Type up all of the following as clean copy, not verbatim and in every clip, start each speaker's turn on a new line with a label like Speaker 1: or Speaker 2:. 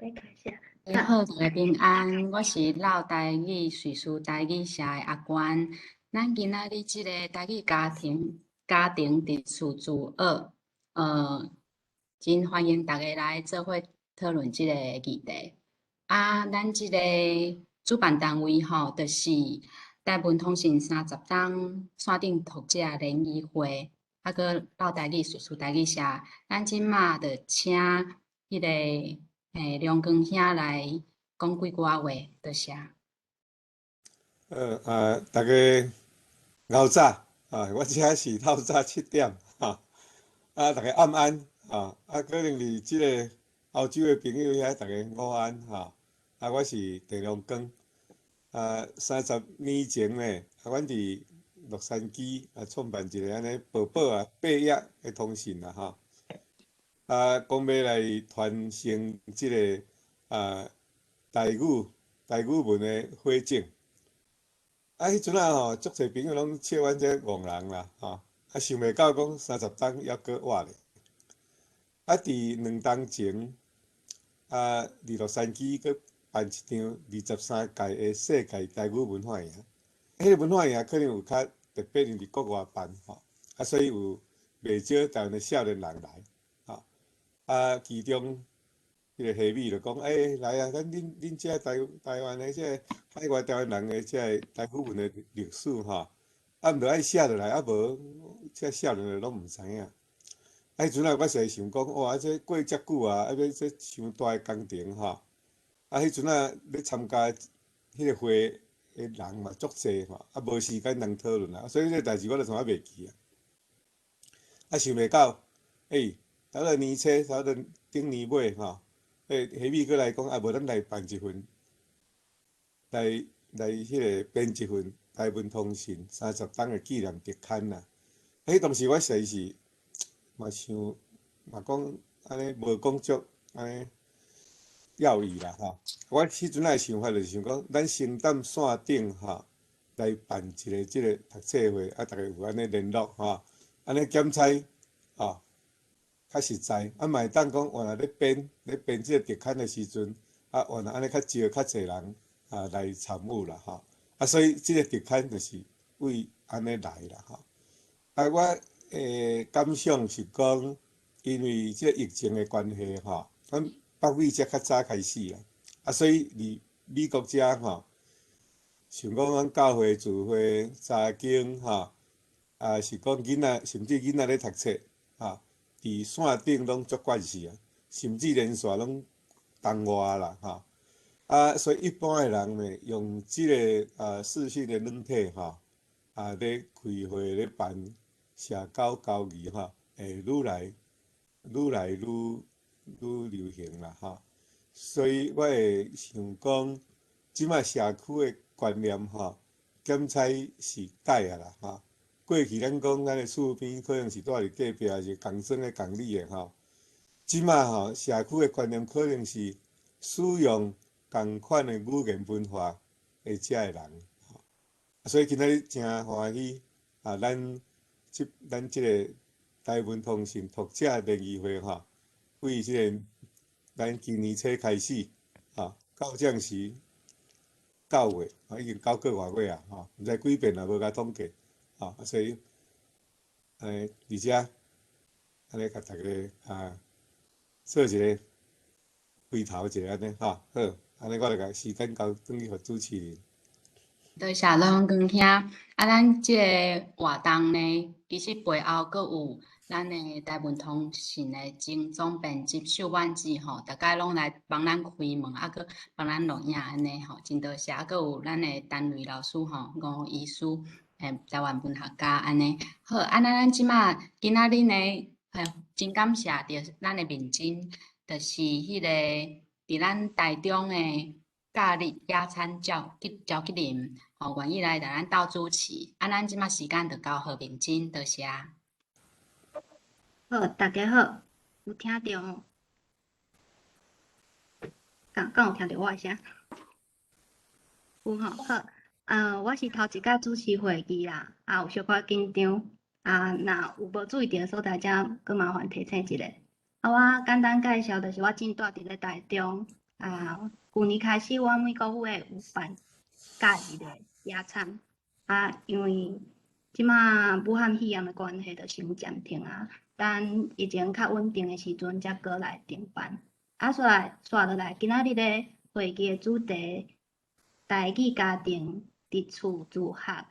Speaker 1: 欲開始。
Speaker 2: 大家好，大家平安，我是老台語瑞士台語社的阿關。咱今仔日這个台語家庭佇厝自學，真歡迎大家來做伙討論這个議題。啊，咱這个主辦單位吼，就是台文通訊30冬線頂讀者聯誼會，啊，閣老台語瑞士台語社。咱這馬就請彼个良光兄來講幾句仔話，多謝。
Speaker 3: 大家𠢕早啊，我這是透早7點哈，啊，大家暗安啊，啊，可能佇這个歐洲的朋友遐，大家午安哈，啊，我是鄭良光，啊，30年前呢，啊，阮佇洛杉磯啊創辦一个按呢薄薄啊8頁的通訊啦吼，啊，講欲來傳承這个啊台語文的火種。啊，彼陣仔吼，足濟朋友攏笑阮這戇人啦，吼！啊，想袂到講30冬猶閣活咧。啊，佇2冬前，啊，佇洛杉磯閣辦一場23屆的世界台語文化營。彼个文化營可能有較特別，因為佇國外辦吼，啊，所以有袂少台灣的少年人來，吼。啊，其中彼个夏米就講：欸，來啊，咱恁這台灣的這个海外台灣人的這个台語文的歷史吼，啊，毋著愛寫落來，啊無這少年的攏毋知影。啊，彼陣啊，我實在想講，哇，啊，這過遮久啊，啊，欲這傷大的工程吼。啊，彼陣啊，欲參加彼个會的人嘛足濟吼，啊，無時間通討論啊，所以這个代誌我就創仔袂記啊。啊，想袂到，欸，差不多年初，差不多頂年尾吼。欸，夏米閣來講，啊，無咱來辦一份，來彼个編一份台文通訊30冬的紀念特刊啦。彼當時我實在是嘛想，嘛講按呢無講足按呢要義啦吼。我彼陣仔的想法就是想講，咱先踮線頂吼來辦一个這个讀冊會，啊，逐家有按呢聯絡吼，按呢檢採吼較實在，啊嘛會當講原來咧編這個特刊的時陣，啊原來按呢較招較濟人啊來參與啦吼，啊所以這個特刊就是為按呢來啦吼。啊我感想是講，因為這個疫情的關係吼，阮北美才較早開始啦，啊所以佇美國遮吼，像講阮教會聚會查經吼，啊是講囡仔，甚至囡仔咧讀冊吼。佇線頂攏足慣勢啊，甚至連續攏同外啦吼。啊，所以一般的人呢，用這个視訊的軟體吼，啊咧開會咧辦社交交誼吼，會愈來愈流行啦吼。所以我會想講，這擺社區的觀念吼，檢採是改啊啦吼。過去咱講咱的厝邊可能是住佇隔壁，還是仝孫的仝里的吼。這擺吼社區的觀念可能是使用仝款的語言文化的遮的人，所以今仔日誠歡喜啊！咱這个台文通訊讀者聯誼會吼，為這个咱今年初開始，啊，到這時9月啊，已經9個外月啊，吼，毋知幾遍啊，無共統計。啊，所以，佇遮，按呢共大家啊，做一个開頭一下按呢，吼，好，按呢我就共時間交轉去予主持人。
Speaker 2: 多謝良光兄。啊，咱這个活動呢，其實背後閣有咱的台文通訊的前總編輯秀婉姊吼，逐擺攏來幫咱開門，啊，閣幫咱錄影按呢吼，真多謝。啊，閣有咱的陳瑞老師吼，吳醫師，台灣文學家按呢。好，啊，咱這馬今仔日呢，嘿，真感謝著咱的面真，就是彼个佇咱台中的假日野餐趙吉林，吼，願意來共咱鬥主持。啊，咱這馬時間就交予明真，多謝。
Speaker 1: 好，大家好，有聽著無？敢有聽著我的聲？有吼，好。啊，我是頭一擺主持會議啦，啊，有小可緊張，啊，若有無注意著的所在，才閣麻煩提醒一下。啊，我簡單介紹，就是我正住佇咧台中，啊，舊年開始，我每個月有辦假日的野餐。啊，因為這馬武漢肺炎的關係，就先暫停啊。等疫情較穩定的時陣，才閣來重辦。啊，煞落來，今仔日的會議的主題：台語家庭佇厝自學。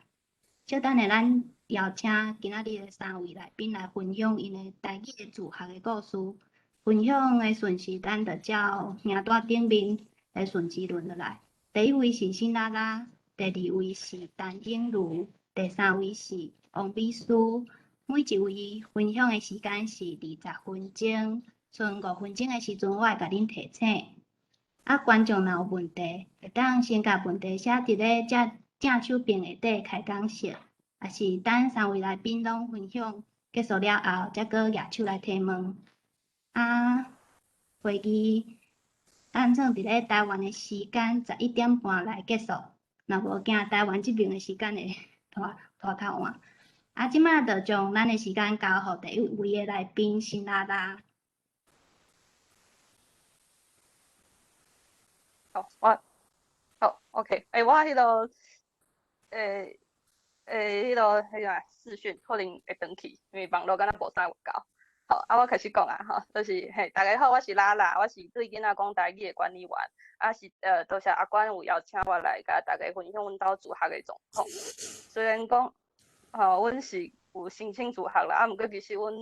Speaker 1: 小等下，咱邀請今仔日的三位來賓來分享𪜶的台語的自學的故事。分享的順序，咱就照名單頂面的順序輪落來。第一位是辛拉拉，第二位是陳英如，第三位是王美詩。每一位分享的時間是20分鐘，剩5分鐘的時陣，我會共恁提醒。啊，觀眾若有問題，會當先共問題寫佇咧這正手邊下底開講室，抑是等三位來賓攏分享結束了後，才閣舉手來提問。啊，會議按算佇咧台灣的時間11點半來結束，若無驚台灣這邊的時間會拖拖較晚。啊，這馬就將咱的時間交予第一位的來賓辛拉拉。
Speaker 4: 好，我好，OK，欸，我彼個，欸欸，彼個彼個視訊可能會斷去，因為網路敢若無啥有夠。好，啊，我開始講啊，吼，就是嘿，大家好，我是拉拉，我是對囡仔講台語的管理員，啊是多謝阿關有邀請我來共大家分享阮兜自學的狀況。雖然講，吼，阮是有申請自學啦，啊，毋過其實阮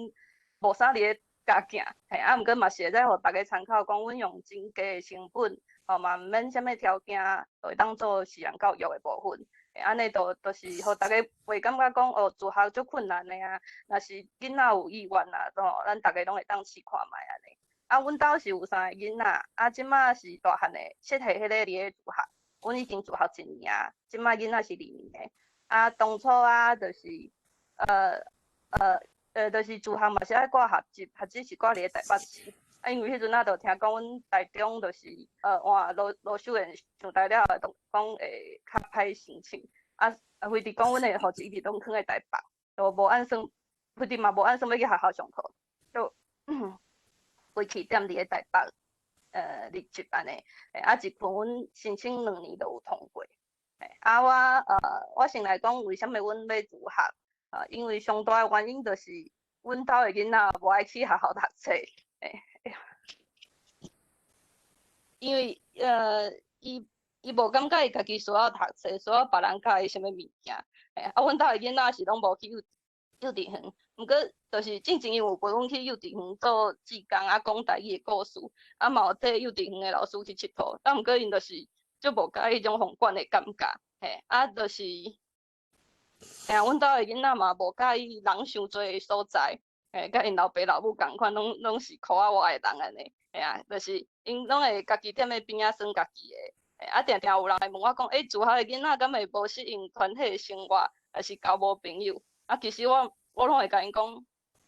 Speaker 4: 無啥佇咧教囝，嘿，啊，毋過嘛是會使予大家參考，講阮用真低的成本，吼，嘛毋免啥物條件，就會當做自然教育的部分。按呢就是予大家袂感覺講哦，自學足困難的啊。若是囡仔有意願啊，吼，咱逐家攏會當試看覓按呢。啊，阮兜是有三個囡仔，啊，這馬是大漢的，細漢彼個佇咧自學，阮已經自學一年啊，這馬囡仔是2年的。啊，當初啊，就是就是自學嘛是愛掛學籍，學籍是掛佇咧台北市。啊，因為彼陣啊，就聽講阮台中就是換羅羅秀燕上台了後，就講會較歹申請。啊，非得講阮的戶籍一直攏囥佇台北，就無按算，非得嘛無按算欲去學校上課，就規氣踮佇咧台北，入職按呢。啊，一份阮申請2年就有通過。啊，我先來講為啥物阮欲自學，啊，因為上大的原因就是阮兜的囡仔無愛去學校讀冊，欸，因為伊無感覺伊家己需要讀冊，需要別人教伊啥物物件。欸，啊，阮兜的囡仔是攏無去幼稚園，毋過就是進前伊有陪阮去幼稚園做志工，啊，講台語的故事，啊，嘛有綴幼稚園的老師去𨑨迌，啊，毋過𪜶就是足無佮意彼種予管的感覺，嘿，啊，就是，嘿啊，阮兜的囡仔嘛無佮意人傷濟的所在，嘿，佮𪜶老爸老母仝款，攏是箍仔活的人按呢，嘿啊，就是𪜶攏會家己踮咧邊仔耍家己的，啊，定定有人會問我講，欸，自學的囡仔敢會無適應團體的生活，抑是交無朋友？啊，其實我攏會共𪜶講，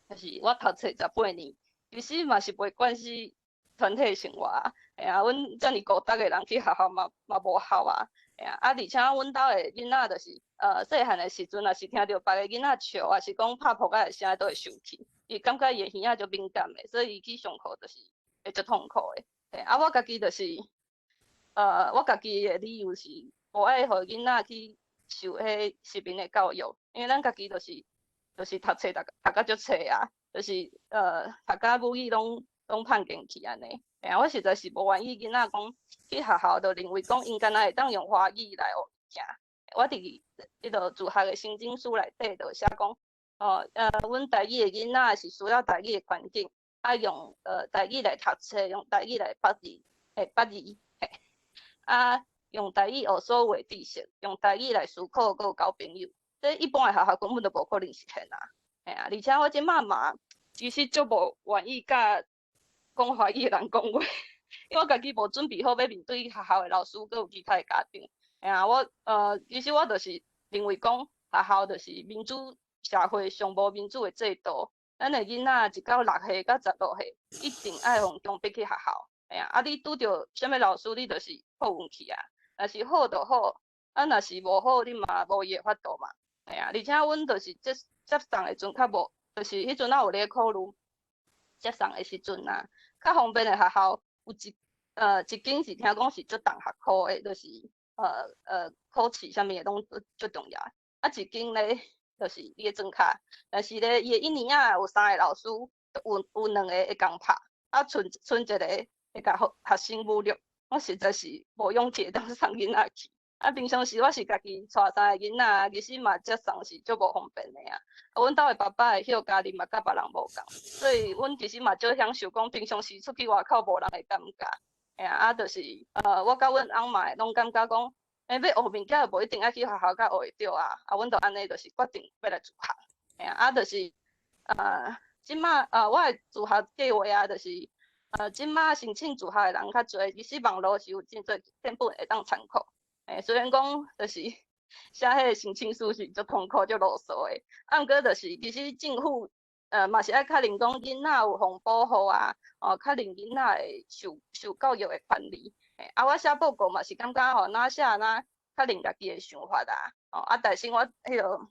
Speaker 4: 就是我讀冊18年，其實嘛是袂關係團體生活啊，嘿啊，阮遮爾孤單的人去學校嘛無效啊，嘿啊，啊，而且阮兜的囡仔就是，細漢的時陣，若是聽著別个囡仔笑，抑是講拍撲仔的聲，都會生氣，伊感覺伊的耳仔足敏感的，所以伊去上課就是會足痛苦的。嘿，啊，我家己就是，我家己的理由是無愛予囡仔去受彼殖民的教育，因為咱家己就是讀冊讀甲足冊啊，就是讀甲母語攏胖進去按呢。嘿啊，我實在是無願意囡仔講去學校就認為講𪜶敢若會當用華語來學物件。我佇彼個自學的申請書內底就寫講，哦，阮台語的囡仔是需要台語的環境，啊用台語來讀冊，用台語來筆字，嘿，筆字，嘿，啊用台語學所有的知識，用台語來思考，閣有交朋友。這一般的學校根本就無可能實現啊！嘿啊，而且我這馬嘛，其實足無願意佮講華語的人講話，因為我家己無準備好欲面對學校的老師，閣有其他的家長。嘿啊，我其實我就是認為講學校就是民主社會上無民主的制度。咱的囡仔一到6歲到16歲，一定愛予強迫去學校。嘿啊，啊你拄著啥物老師，你就是好運氣啊。若是好就好，啊若是無好，你嘛無伊的法度嘛。嘿啊，而且阮就是接送的陣較無，就是彼陣仔有咧考慮接送的時陣啊，較方便的學校有一一間是聽講是足重學科的，就是考試啥物的攏足重要。啊，一間咧就是佇咧莊跤，但是咧伊的1年仔有三个老師，有兩个會共拍，啊，賰一个會共學生侮辱，我實在是無勇氣會當送囡仔去。啊，平常時我是家己帶三个囡仔，其實嘛接送是足無方便的啊。啊，阮兜的爸爸會休家己嘛佮別人無仝，所以阮其實嘛足享受講平常時出去外口無人會感覺。嘿啊，啊，就是我佮阮翁嘛攏感覺講，欸，欲學物件無一定愛去學校才學會著啊。啊，阮就按呢就是決定欲來自學。嘿啊，啊，就是這馬我的自學計畫啊，就是這馬申請自學的人較濟，其實網路是有真濟典本會當參考。欸，雖然講就是寫彼个申請書是足痛苦、足囉嗦的，啊，毋過就是其實政府嘛是愛確認講囡仔有予保護啊，哦，確認囡仔會受教育的權利。欸，啊，我寫報告嘛是感覺吼，若寫若確認家己的想法啊，哦，啊，但是我彼落，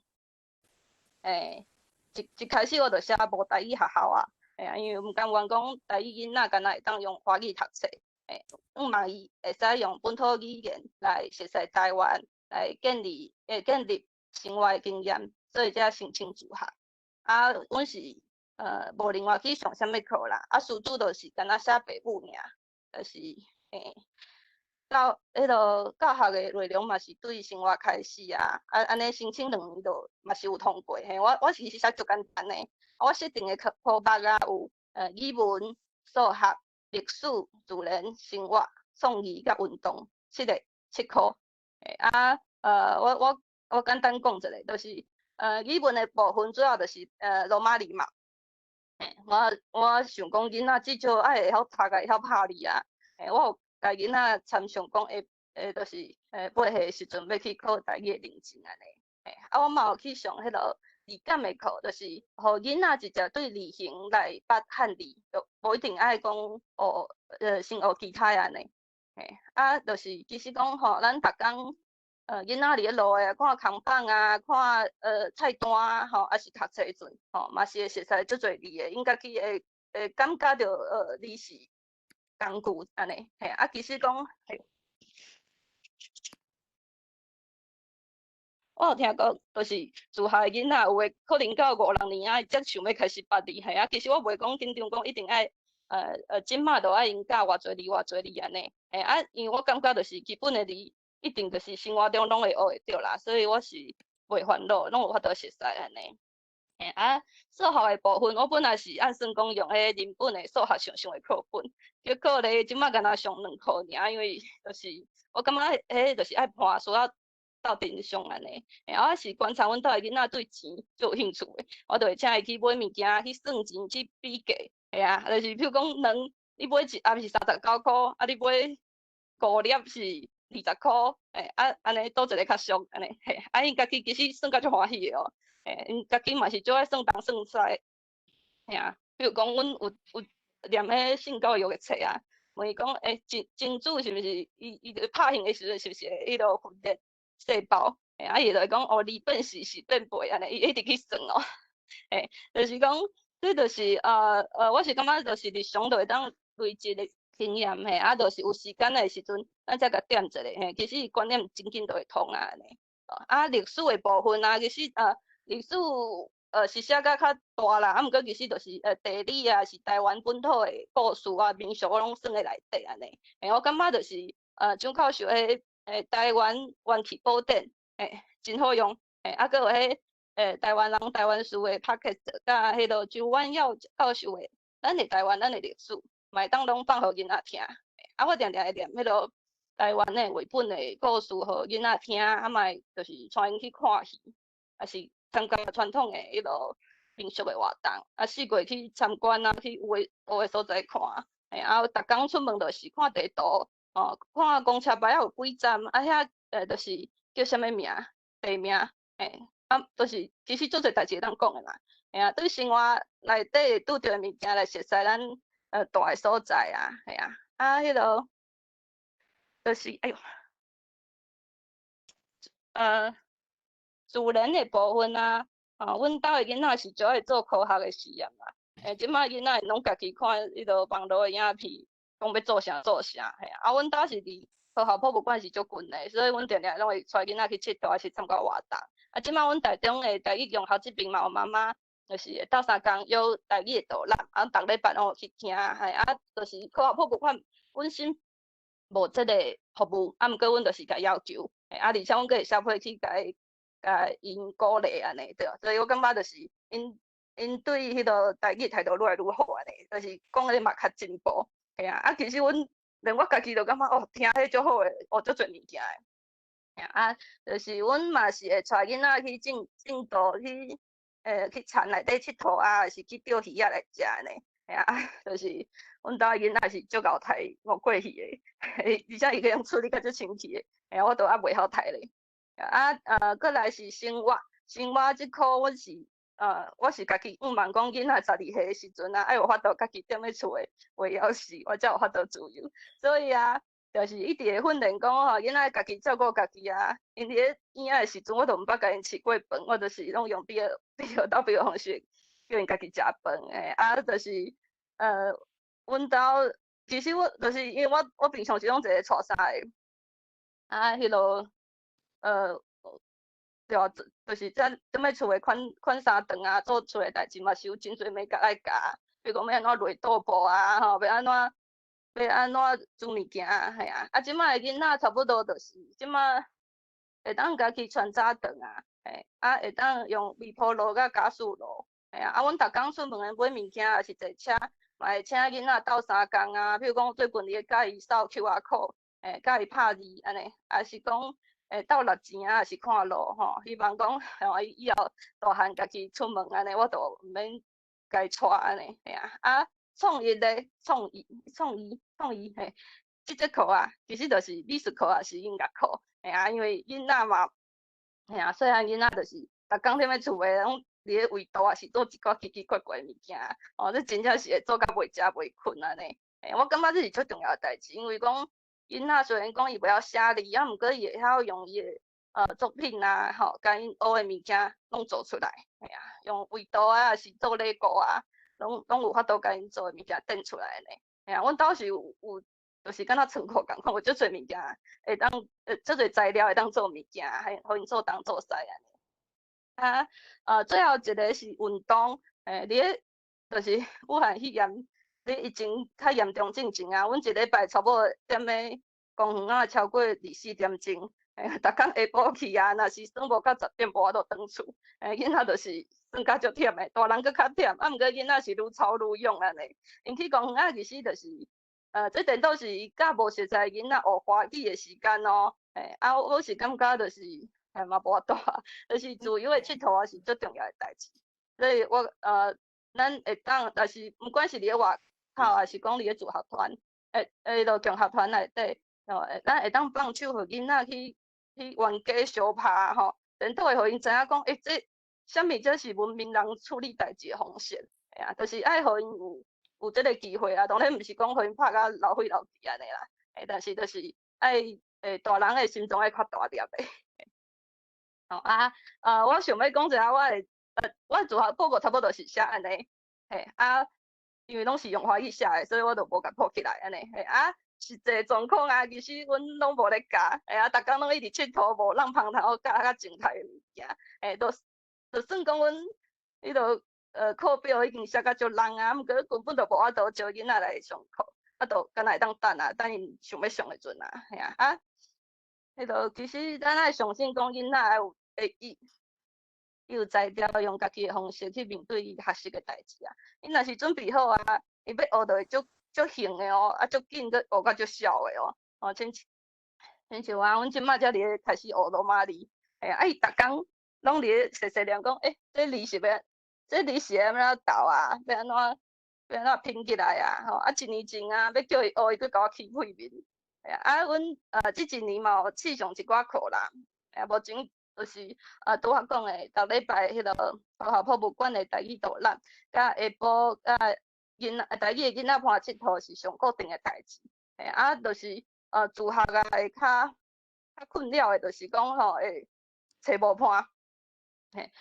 Speaker 4: 欸，一開始我就寫無台語學校啊，嘿啊，因為毋甘願講台語囡仔敢若會當用華語讀冊。欸，向望伊會使用本土語言來熟悉台灣，來建立生活的經驗，所以才申請自學。啊，阮是無另外去上啥物課啦。啊，師資就是敢若寫爸母爾，就是欸，教彼落教學的內容嘛是對生活開始啊。啊，按呢申請2年就嘛是有通過。嘿，我其實寫足簡單的，我設定的科目啊有語文、數學、歷史、自然、生活、創意佮運動七个七科。欸，啊，我簡單講一下，就是語文的部分主要就是羅馬字嘛。欸，我想講囡仔至少愛會曉讀，會曉拍字啊。欸，我有共囡仔參詳講，會就是8歲時陣欲去考台語的認證按呢。欸，啊，我嘛有去上彼落字感的課，就是予囡仔直接對字形來捌漢字，就無一定愛講學先學其他按呢。嘿，啊，就是其實講吼，咱逐工囡仔佇咧路的看看板啊，看菜單啊，吼，抑是讀冊時陣，吼，嘛是會熟悉足濟字的，𪜶家己會感覺著字是工具按呢，嘿，啊，其實講，嘿。我有聽過，就是自學的囡仔有的可能到五六年啊，才想欲開始捌字，嘿啊，其實我袂講緊張，講一定愛，這馬就愛𪜶教偌濟字偌濟字按呢，嘿啊，因為我感覺就是基本的字一定就是生活中攏會學會著啦，所以我是袂煩惱，攏有法度熟悉按呢。嘿啊，數學的部分，我本來是按算講用彼人本的數學上上的課本，結果咧這馬敢若上兩課爾，因為就是我感覺彼就是愛盤需要鬥陣上按呢，欸，我是觀察阮兜的囡仔對錢足有興趣的，我就會請伊去買物件，去算錢，去比價，嘿啊，就是譬如講卵，你買一盒是39箍，啊，你買五粒是20箍，欸，啊，按呢佗一个較俗，按呢，嘿，啊，𪜶家己其實算甲足歡喜的哦，欸，𪜶家己嘛是足愛算東算西，嘿啊，比如講，阮有念彼性教育的冊啊，問伊講，欸，精子是毋是伊拍還的時陣是毋是會彼落分裂？細胞，欸，啊，伊就會講哦，二變四，四變八，按呢，伊一直去算哦，欸，就是講，這就是我是感覺就是日常就會當累積的經驗，嘿，啊，就是有時間的時陣，咱才共點一下，嘿，其實觀念真緊就會通啊，按呢。啊，歷史的部分啊，其實歷史是寫甲較大啦，啊，毋過其實就是地理啊，是台灣本土的故事啊、民俗，我攏算佇內底按呢。欸，我感覺就是蔣教授彼。欸，台灣元氣寶典，欸，真好用，欸，啊，閣有彼，欸，台灣人台灣事的 Podcast，佮彼落周婉耀教授的，咱的台灣，咱的歷史，嘛會當攏放予囡仔聽。啊，我定定會念彼落台灣的繪本的故事予囡仔聽，啊嘛會就是帶𪜶去看戲，抑是參加傳統的彼落民俗的活動，啊，四界去參觀啊，去有的所在看，欸，啊，逐工出門就是看地圖。哦，看公車牌仔有幾站，啊遐，就是叫啥物名，地名，欸，啊，就是其實足濟代誌會當講的嘛，嘿啊，對生活內底拄著的物件來熟悉咱蹛的所在啊，嘿啊，啊，彼落就是，哎喲，自然的部分啊，哦，阮兜的囡仔是足愛做科學的實驗嘛，欸，這擺囡仔攏家己看彼落網路的影片。講欲做啥做啥，嘿啊，阮兜是離學校博物館是足近的，所以阮定定攏會帶囡仔去𨑨迌，抑是參加活動。啊，這擺阮台中的台語共學這邊嘛有媽媽，就是會鬥相共約台語的導覽，啊，逐禮拜攏有去聽，嘿啊，就是科學博物館本身無這个服務，啊，毋過阮就是共要求，嘿啊，而且阮閣會寫批去共共𪜶鼓勵按呢，對，所以我感覺就是𪜶𪜶對彼个台語態度愈來愈好按呢，就是講的嘛較進步，嘿啊，啊，其實阮連我家己都感覺哦，聽彼足好的，學足濟物件的。啊，就是阮嘛是會帶囡仔去種種稻去，去田內底𨑨迌啊，抑是去釣魚仔來食按呢。嘿啊，就是阮兜囡仔是足𠢕刣五桂魚的，而且伊會用處理甲足清氣的，嘿啊，我都猶袂曉刣咧。啊，閣來是生活，生活這科阮是，我是家己向望講囡仔12歲的時陣啊，愛有法度家己踮咧厝的袂曉死，我才有法度自由。所以啊，就是一直會訓練講吼，囡仔家己照顧家己啊。𪜶佇咧嬰仔的時陣，我都毋捌共𪜶飼過飯，我就是攏用 B 的方式叫𪜶家己食飯。欸，啊，就是，阮兜其實我就是因為我我平常時攏一個帶三个，啊，彼落，對啊，就是這踮咧厝的款款衫長啊，做厝的代誌嘛是有真濟眉角愛教，比如講欲按怎擂桌布啊，吼，欲按怎欲按怎煮物件啊，嘿啊，啊，這擺的囡仔差不多就是這擺會當家己傳早頓啊，嘿，啊，會當用微波爐佮加速爐，嘿啊，啊，阮逐工出門買物件，抑是坐車，嘛會請囡仔鬥相共啊，比如講最近佇咧教伊掃 QR code，欸，教伊拍字按呢，抑是講會鬥抐錢啊，抑是看路吼，希望講吼伊以後大漢家己出門按呢，我都毋免共伊帶按呢，嘿啊，啊，創意咧，創意，創意，創意，嘿，這節課啊，其實就是美術課，抑是音樂課，嘿啊，因為囡仔嘛，嘿啊，細漢囡仔就是逐工踮咧厝的，攏佇咧畫圖，抑是做一寡奇奇怪怪的物件，哦，這真正是會做甲袂食袂睏按呢。嘿，我感覺這是足重要的代誌，因為講囡仔雖然講伊袂曉寫字，啊，毋過伊會曉用伊的作品啊，吼，共𪜶學的物件攏做出來，嘿啊，用畫圖啊，抑是做禮物啊，攏攏有法度共𪜶做的物件展出來呢。嘿啊，阮兜是有有，就是敢若倉庫仝款，有足濟物件會當，足濟材料會當做物件，還予𪜶做東做西按呢。啊，最後一個是運動，欸，佇咧就是武漢肺炎佇疫情較嚴重進前啊，阮一禮拜差不多踮咧公園仔超過24點鐘，欸，逐工下晡去啊，若是耍無到10點，無法度轉厝。欸，囡仔就是耍甲足忝的，大人閣較忝，啊，毋過囡仔是愈操愈勇按呢。𪜶去公園仔其實就是，這顛倒是教無熟似囡仔學華語的時間哦。欸，啊，我是感覺就是，欸，嘛無法度啊，就是自由的𨑨迌啊是足重要的代誌。所以我咱會當，但是毋管是佇咧外口，抑是講佇咧自學團，欸欸，彼共學團內底，吼，咱會當放手予囡仔去去冤家相拍吼，顛倒會予𪜶知影講，欸，這啥物才是文明人處理代誌的方式，嘿啊，就是愛予𪜶有有這个機會啊，當然毋是講予𪜶拍甲流血流鼻按呢啦，欸，但是就是愛欸，大人的心臟愛較大粒的。吼啊，我想欲講一下我的，我的自學報告差不多是寫按呢，嘿啊，因為攏是用華語寫的，所以我就無共鋪起來按呢，嘿啊，實際狀況啊，其實阮攏無咧教，嘿啊，逐工攏一直𨑨迌，無挵芳頭教較靜態的物件，嘿，都就算講阮彼落課表已經寫甲足籠啊，毋過根本就無法度招囡仔來上課，啊，就敢若會當等啊，等𪜶想欲上的陣啊，嘿啊，啊，彼落其實咱愛相信講囡仔愛有會伊伊有才調，用家己的方式去面對伊學習的代誌啊。伊若是準備好啊，伊欲學就會足足興的哦，啊，足緊閣學甲足痟的哦。哦，親像親像啊，阮這擺才佇咧開始學羅馬字，嘿啊，伊逐工攏佇咧細細念講，欸，這字是欲，這字是按怎鬥啊？欲按怎欲按怎拼起來啊？吼，啊，一年前啊，欲叫伊學，伊閣共我起屁面。嘿啊，阮這一年嘛有試上一寡課啦，啊，目前就是拄仔講的，逐禮拜彼个學校博物館的台語導覽，佮下晡佮囡仔台語的囡仔伴𨑨迌是上固定的代誌。嘿啊，就是自學啊會較較困擾的，就是講吼會揣無伴。嘿，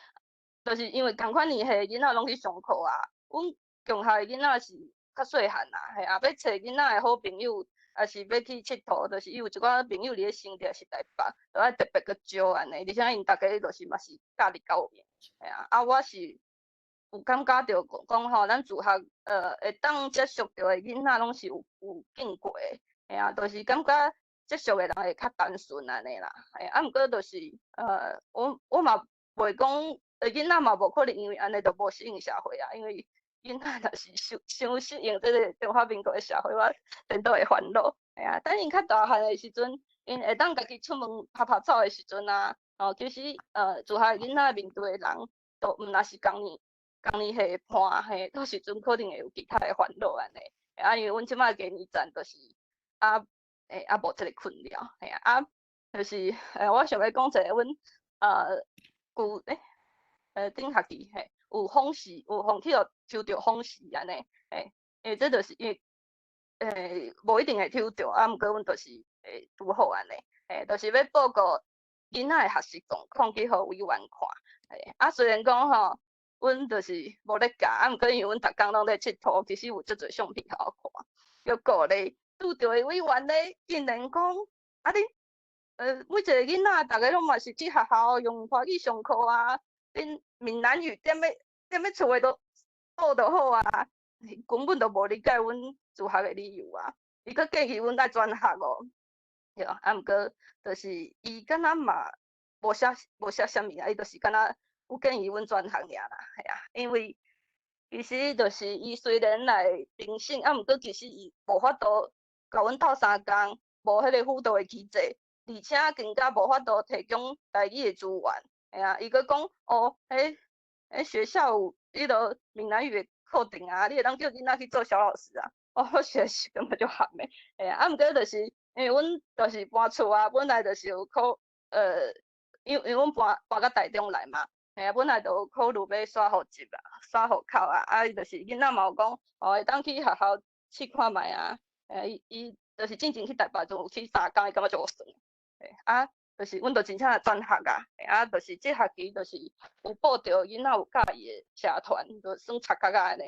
Speaker 4: 就是因為仝款年歲的囡仔攏去上課啊，阮共學的囡仔是較細漢啦，嘿啊，欲揣囡仔的好朋友，抑是欲去𨑨迌，就是伊有一寡朋友佇咧新竹抑是台北，就愛特別閣招按呢，而且𪜶逐家就是嘛是佮意交友，嘿啊，啊我是有感覺著講吼，咱自學會當接觸著的囡仔攏是有經過的，嘿啊，就是感覺接觸的人會較單純按呢啦，嘿啊，毋過就是我嘛袂講，囡仔嘛無可能因為按呢就無適應社會啊，因為囡仔若是傷傷適應這个中華民國的社會，我顛倒會煩惱，嘿啊，等𪜶較大漢的時陣，𪜶會當家己出門拍拍走的時陣啊，哦，其實自學囡仔面對的人，都毋若是仝年仝年歲的伴，嘿，到時陣可能會有其他的煩惱按呢。啊，因為阮這擺低年層就是啊，欸，啊無這个困擾，嘿啊，就是我想欲講一个阮舊頂學期嘿，有訪視，有予去予抽著訪視按呢，嘿，欸，這就是因為無一定會抽著，啊，毋過阮就是會拄好按呢，嘿，就是欲報告囡仔的學習狀況去予委員看，嘿，啊，雖然講吼，阮就是無咧教，啊，毋過因為阮逐工攏咧𨑨迌，其實有足濟相片予我看，結果咧，拄著的委員咧，竟然講，啊恁，每一个囡仔，逐个攏嘛是去學校用華語上課啊，恁閩南語踮咧厝的都學就好啊，根本就無理解阮自學的理由啊，伊閣建議阮愛轉學哦，對啊，啊，毋過就是伊敢若嘛無寫啥物啊，伊就是敢若有建議阮轉學爾啦，嘿啊，因為其實就是伊雖然來評審，啊，毋過其實伊無法度共阮鬥相共，無彼個輔導的機制，而且更加無法度提供台語的資源，嘿啊，伊閣講哦，彼學校有彼个閩南語的課程啊，你會當叫囡仔去做小老師啊，哦，我實在是感覺足譀的，嘿啊，啊，毋過就是因為阮就是搬厝啊，本來就是有考，因為阮搬到台中來嘛。嘿啊，本來就有考慮欲徙戶籍啊，徙戶口啊，啊，伊就是囡仔嘛有講，哦，會當去學校試看覓啊，伊就是進前去台北就有去三工，伊感覺足爽。嘿，啊，就是阮就真正轉學啊，啊，就是這學期就是有報著囡仔有佮意的社團，就算插角仔按呢，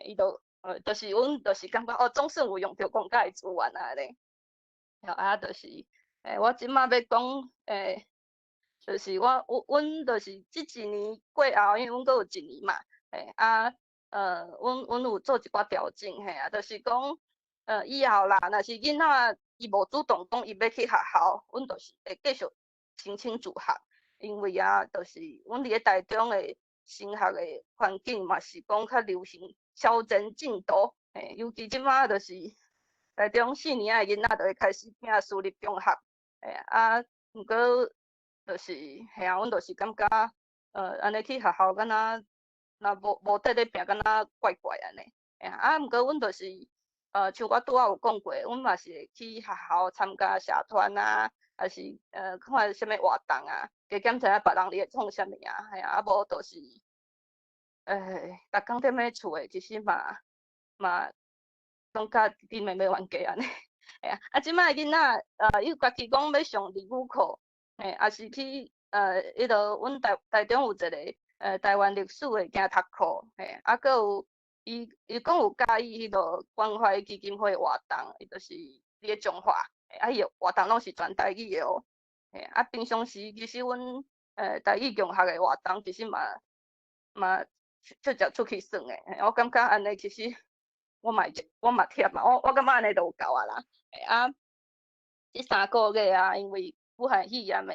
Speaker 4: 伊就，就是阮就是感覺哦，總算有用著公家的資源啊按呢。啊，就是，我這擺欲講，就是阮就是這一年過後，因為阮閣有一年嘛，嘿，啊，阮有做一寡調整，嘿啊，就是講，以後啦，若是囡仔伊無主動講伊欲去學校，阮就是會繼續申請自學，因為啊，就是阮佇咧台中的升學的環境嘛是講較流行超前進度，嘿，尤其這擺就是台中四年仔的囡仔就會開始拼私立中學，嘿啊，毋過就是嘿啊，阮就是感覺，按呢去學校敢若若無綴咧拼，敢若怪怪按呢。嘿啊，毋過阮就是，像我拄仔有講過，阮嘛是會去學校參加社團啊，抑是看啥物活動啊，加減知影別人佇咧創啥物啊，嘿啊，啊無就是，逐工踮咧厝的，其實嘛攏佮弟弟妹妹冤家按呢。嘿啊，啊，這擺囡仔，伊家己講欲上日語課。嘿，抑是去彼落阮台中有一个台灣歷史的行讀課，嘿，啊，閣有伊講有佮意彼落關懷基金會活動，伊就是佇咧彰化，啊，伊的活動攏是全台語的哦，嘿，啊，平常時其實阮台語共學的活動，其實嘛直接出去耍的，我感覺按呢其實我嘛我嘛忝啊，我感覺按呢就有夠啊啦，啊，這3個月啊，因為武漢肺炎的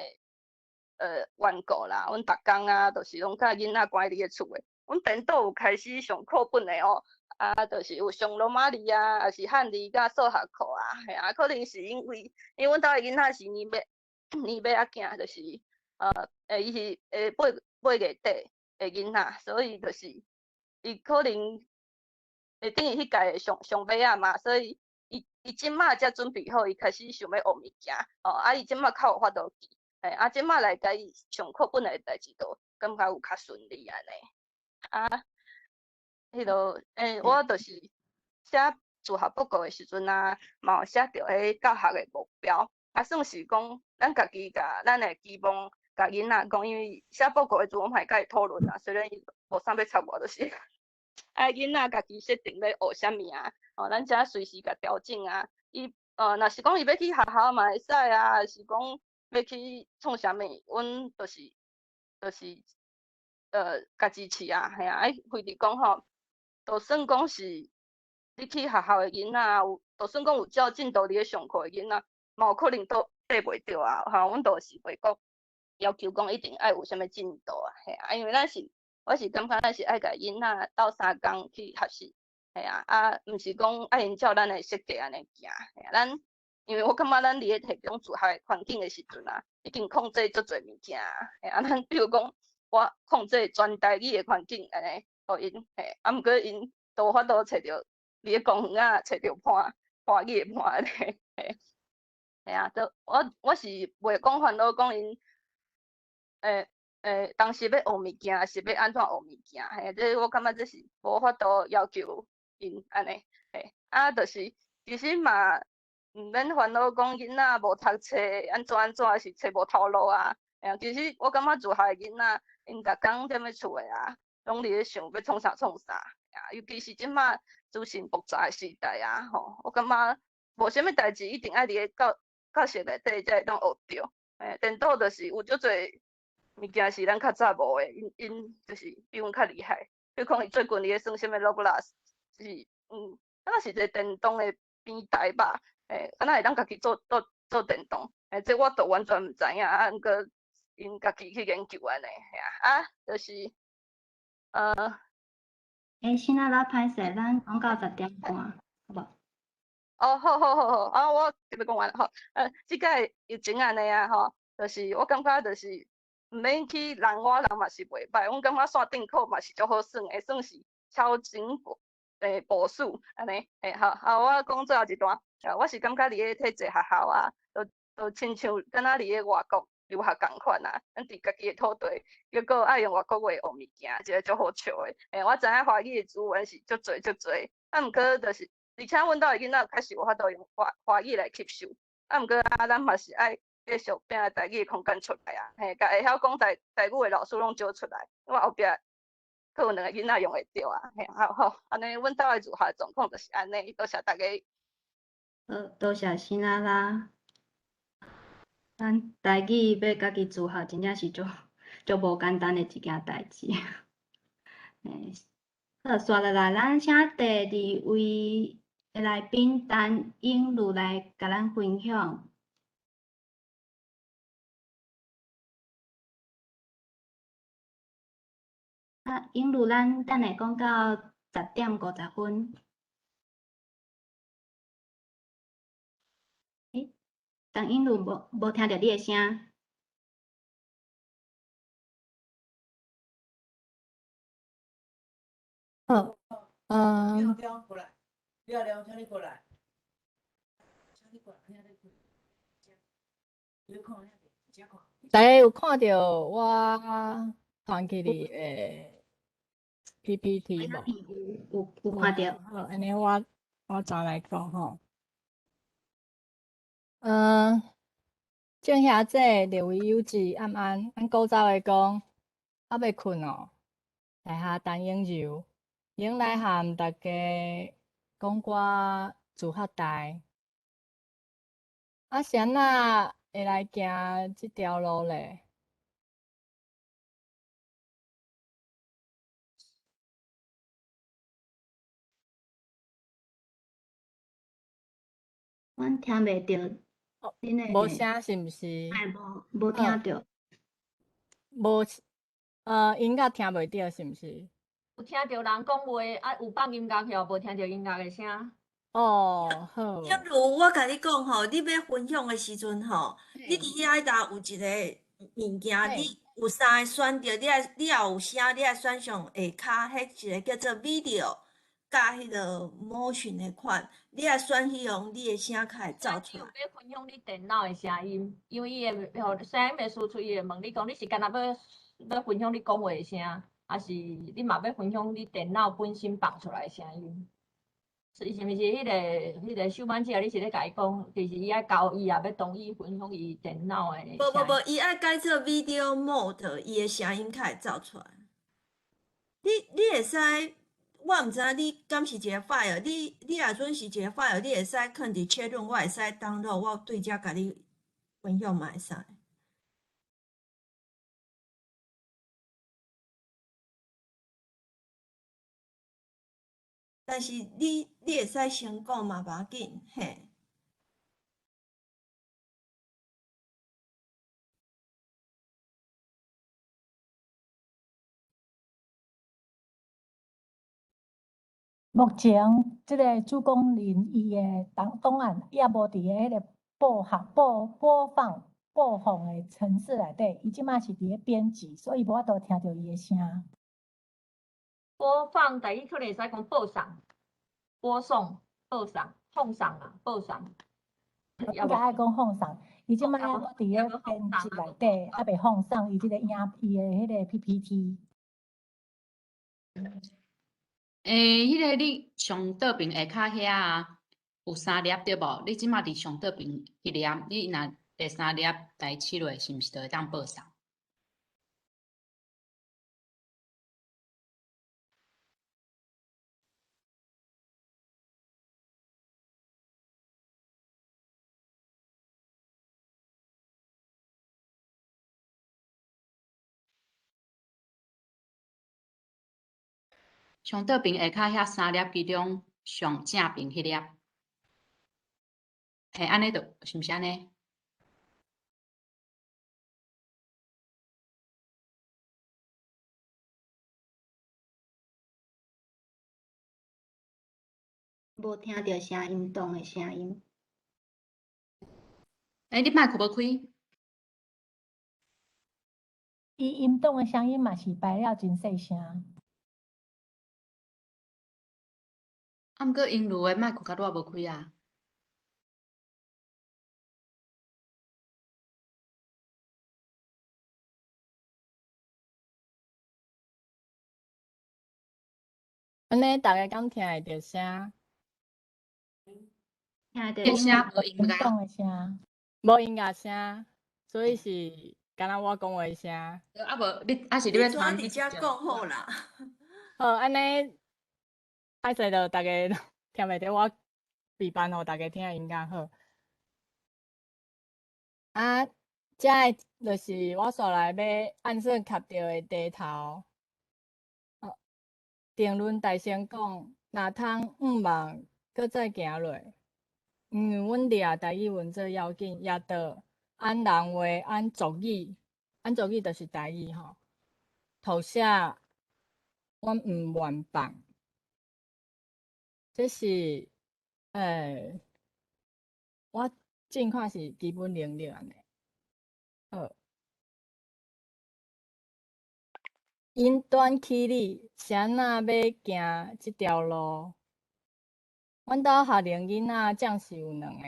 Speaker 4: 緣故啦，阮逐工啊，就是攏佮囡仔關佇咧厝的。阮顛倒有開始上課本的哦，啊，就是有上羅馬字啊，抑是漢字佮數學課啊，嘿啊，可能是因為阮兜的囡仔是年尾仔囝，就是伊是8月底的囡仔，所以就是伊可能會等於彼屆上上尾仔嘛，所以伊這擺才準備好，伊開始想欲學物件，哦，啊，伊這擺較有法度記，嘿，啊，這擺來共伊上課本的代誌，就感覺有較順利按呢。啊，彼落，我就是寫自學報告的時陣啊，嘛有寫著彼教學的目標，啊，算是講咱家己共咱的期望，共囡仔講，因為寫報告的時陣，我嘛會共伊討論啊，雖然伊無啥欲插我，就是，愛囡仔家己設定欲學啥物啊，吼，咱才隨時共調整啊。伊若是講伊欲去學校嘛會使啊，還是講欲去創啥物，阮就是共支持啊，嘿啊，愛非得講吼，就算講是你去學校的囡仔，有就算講有照進度佇咧上課的囡仔，嘛有可能都綴袂著啊，吼，阮就是袂講要求講一定愛有啥物進度啊，嘿啊，因為咱是，我是感覺咱是愛共囡仔鬥相共去學習，嘿啊，啊，毋是講愛𪜶照咱的設計按呢行，嘿啊，咱因為我感覺咱佇咧提供自學的環境的時陣啊，已經控制足濟物件，嘿啊，咱比如講我控制全台語的環境按呢，予𪜶，嘿，啊，毋過𪜶都有法度揣著佇咧公園仔揣著伴，華語的伴按呢，嘿，嘿啊，都我是袂講煩惱講𪜶，當時欲學物件，還是欲按怎學物件，嘿，這我感覺這是無法度要求𪜶按呢，嘿，啊，就是其實嘛，毋免煩惱講囡仔無讀冊，按怎按怎，還是冊無頭路啊，嘿啊，其實我感覺自學的囡仔，𪜶逐工踮咧厝的啊，攏佇咧想欲創啥創啥，啊，尤其是這馬資訊爆炸的時代啊，吼，我感覺無啥物代誌一定愛佇咧教室內底才會當學著，嘿，顛倒就是有足濟物件是咱較早無的，𪜶就是比阮較厲害。比如講，伊最近佇咧耍啥物 Roblox，是敢若是一個電動的平台吧，欸，敢若會當家己做電動，欸，這我都完全毋知影，啊，毋過𪜶家己去研究按呢，嘿啊，啊，就是，
Speaker 1: 欸，先仔啦，歹勢，咱講到10點半，好無？
Speaker 4: 哦，好好好好，啊，我欲講完吼，這擺疫情按呢啊吼，就是我感覺就是毋免去人倚人嘛是袂䆀，阮感覺線頂課嘛是足好耍的，算是超前部署按呢，嘿，好，啊，我講最後一段，啊，我是感覺佇咧體制學校啊，都親像敢若佇咧外國留學仝款啊，咱佇家己的土地，抑閣愛用外國話學物件，一個足好笑的。欸，我知影華語的資源是足濟足濟，啊，毋過就是，而且阮兜的囡仔確實有法度用華語來吸收，啊，毋過啊，咱嘛是愛繼續拼台語的空間出來啊，嘿，共會曉講台語的老師攏招出來，我後壁閣有兩个囡仔用會著啊，嘿，好好，按呢，阮兜的自學狀況就是按呢，多謝大家。
Speaker 1: 好，多謝新仔啦。咱台語欲家己自學，真正是足無簡單的一件代誌。欸，好，紲落來，咱請第二位的來賓陳英如來共咱分享。啊，英如，咱等下講到10點50分。欸，陳英如無聽著你的聲。
Speaker 5: 好，嗯。大家有看著我傳去你的 PPT 無？
Speaker 1: 有看著。
Speaker 5: 好，按呢我轉來講吼。嗯，正遐濟列位友姊暗安，按古早話講，猶未睏哦。台下陳英柔，用來和大家講寡自學代。啊，是按怎會來行這條路咧？
Speaker 1: 阮聽袂著，
Speaker 5: 無聲是毋是？
Speaker 1: 哎，無聽著。
Speaker 5: 無，音樂聽袂著是毋是？
Speaker 6: 有聽著人講話，啊，有放音樂去，無聽著音樂的聲。
Speaker 5: 哦，好。
Speaker 7: 英如，我共你講吼，你欲分享的時陣吼，你佇遐搭有一個物件，你有三个選擇，你也有聲，你愛選上下跤，彼一個叫做 video。佮彼个 motion 的款，你愛選彼樣，你的聲較會走出來。
Speaker 6: 你有欲分享你電腦的聲音，因為伊會予聲音會輸出，伊會問你講，你是干焦欲分享你講話的聲，抑是你嘛欲分享你電腦本身放出來的聲音？是毋是彼个秀曼姐，你是咧共伊講，其實伊愛交伊也欲同意分享伊電腦的？
Speaker 7: 無無無，伊愛改做 video mode，伊的聲音較會走出來。你會使。我毋知影你敢是一个 file，你若准是一个 file，你會使囥佇 chat room，我會使 download，我對遮共你分享嘛會使。但是你會使先講嘛，無要緊，嘿。
Speaker 8: 目前這个主講人伊的檔案也無佇个彼个播放播播放播放的程式內底，伊這馬是佇咧編輯，所以無法度聽著伊的聲。
Speaker 6: 播放台語可能會使講播送、播送、播送、放送啊，播送。
Speaker 8: 應該愛講放送，伊這馬猶佇咧編輯內底，猶未放送伊這个影，伊的彼个 PPT。
Speaker 2: 欸，彼个你上倒爿下跤遐啊，有三粒對無？你這馬佇上倒爿彼粒，你若第三粒來試落，是毋是就會當播送？上倒爿下跤遐三粒其中上正爿彼粒，嘿，按呢就是毋是按呢？
Speaker 1: 無聽著聲音檔的聲音。
Speaker 2: 欸，你麥克無開？
Speaker 8: 伊音檔的聲音嘛是排了真細聲。
Speaker 2: 啊，毋過英語的麥克較拄仔無開啊。
Speaker 5: 按呢，逐家敢聽會著聲？
Speaker 1: 聽會著
Speaker 2: 聲無音
Speaker 8: 音
Speaker 2: 樂。
Speaker 8: 檔的聲。
Speaker 5: 無音樂聲，所以是敢若我講話聲。
Speaker 2: 啊無，你啊是你欲
Speaker 7: 你怎佇遮講好啦？
Speaker 5: 好，按呢，歹勢著逐家聽袂著我示範予逐家聽音樂好。啊，這个就是我紲來欲按算磕著的題頭。定論大聲講，若通向望，閣再行落。因為阮掠台語文做要緊，也著按人話，按族語，按族語就是台語吼。塗寫，阮毋願放。這是我正看是基本能力按呢。好。𪜶短起你，是按怎欲行這條路？阮兜學齡囡仔暫時有兩个，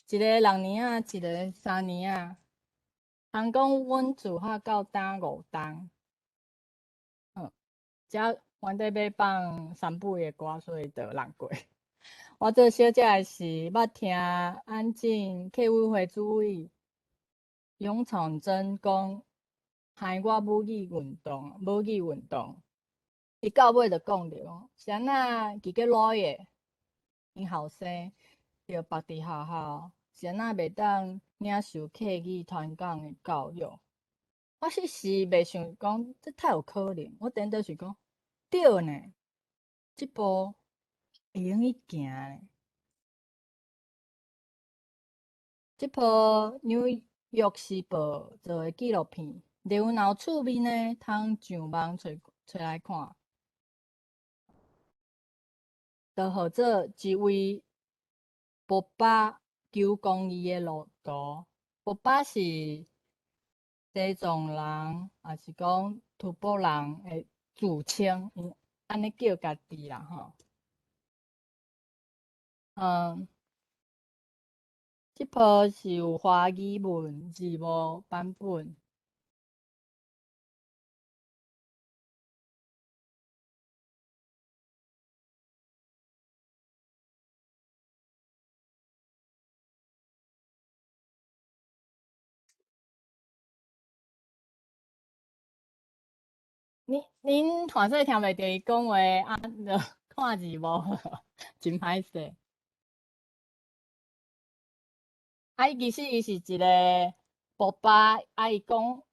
Speaker 5: 一个6年仔，一个3年仔。通講阮自學到今5冬，遮原底欲放三本的歌，所以就難過。我做小姐的時，捌聽安靜客委會主委楊崇珍講，害我母語運動，母語運動。伊到尾就講著講，是按怎自己老的，𪜶後生著縛佇學校，是按怎袂當領受客語傳講的教育。我彼時袂想講，這太有可能。我頂底是講，對呢，這步會用去行呢。這部《紐約時報》做的紀錄片，你有若有趣味呢，通上網揣揣來看。就號做一位爸爸求公義的路途。爸爸是西藏人，抑是講吐蕃人的自稱，𪜶按呢叫家己啦吼。這部是有華語文字幕版本。恁看说听袂著伊讲话啊，就看字幕，真歹势。啊，伊其实伊是一个爸爸，啊，伊讲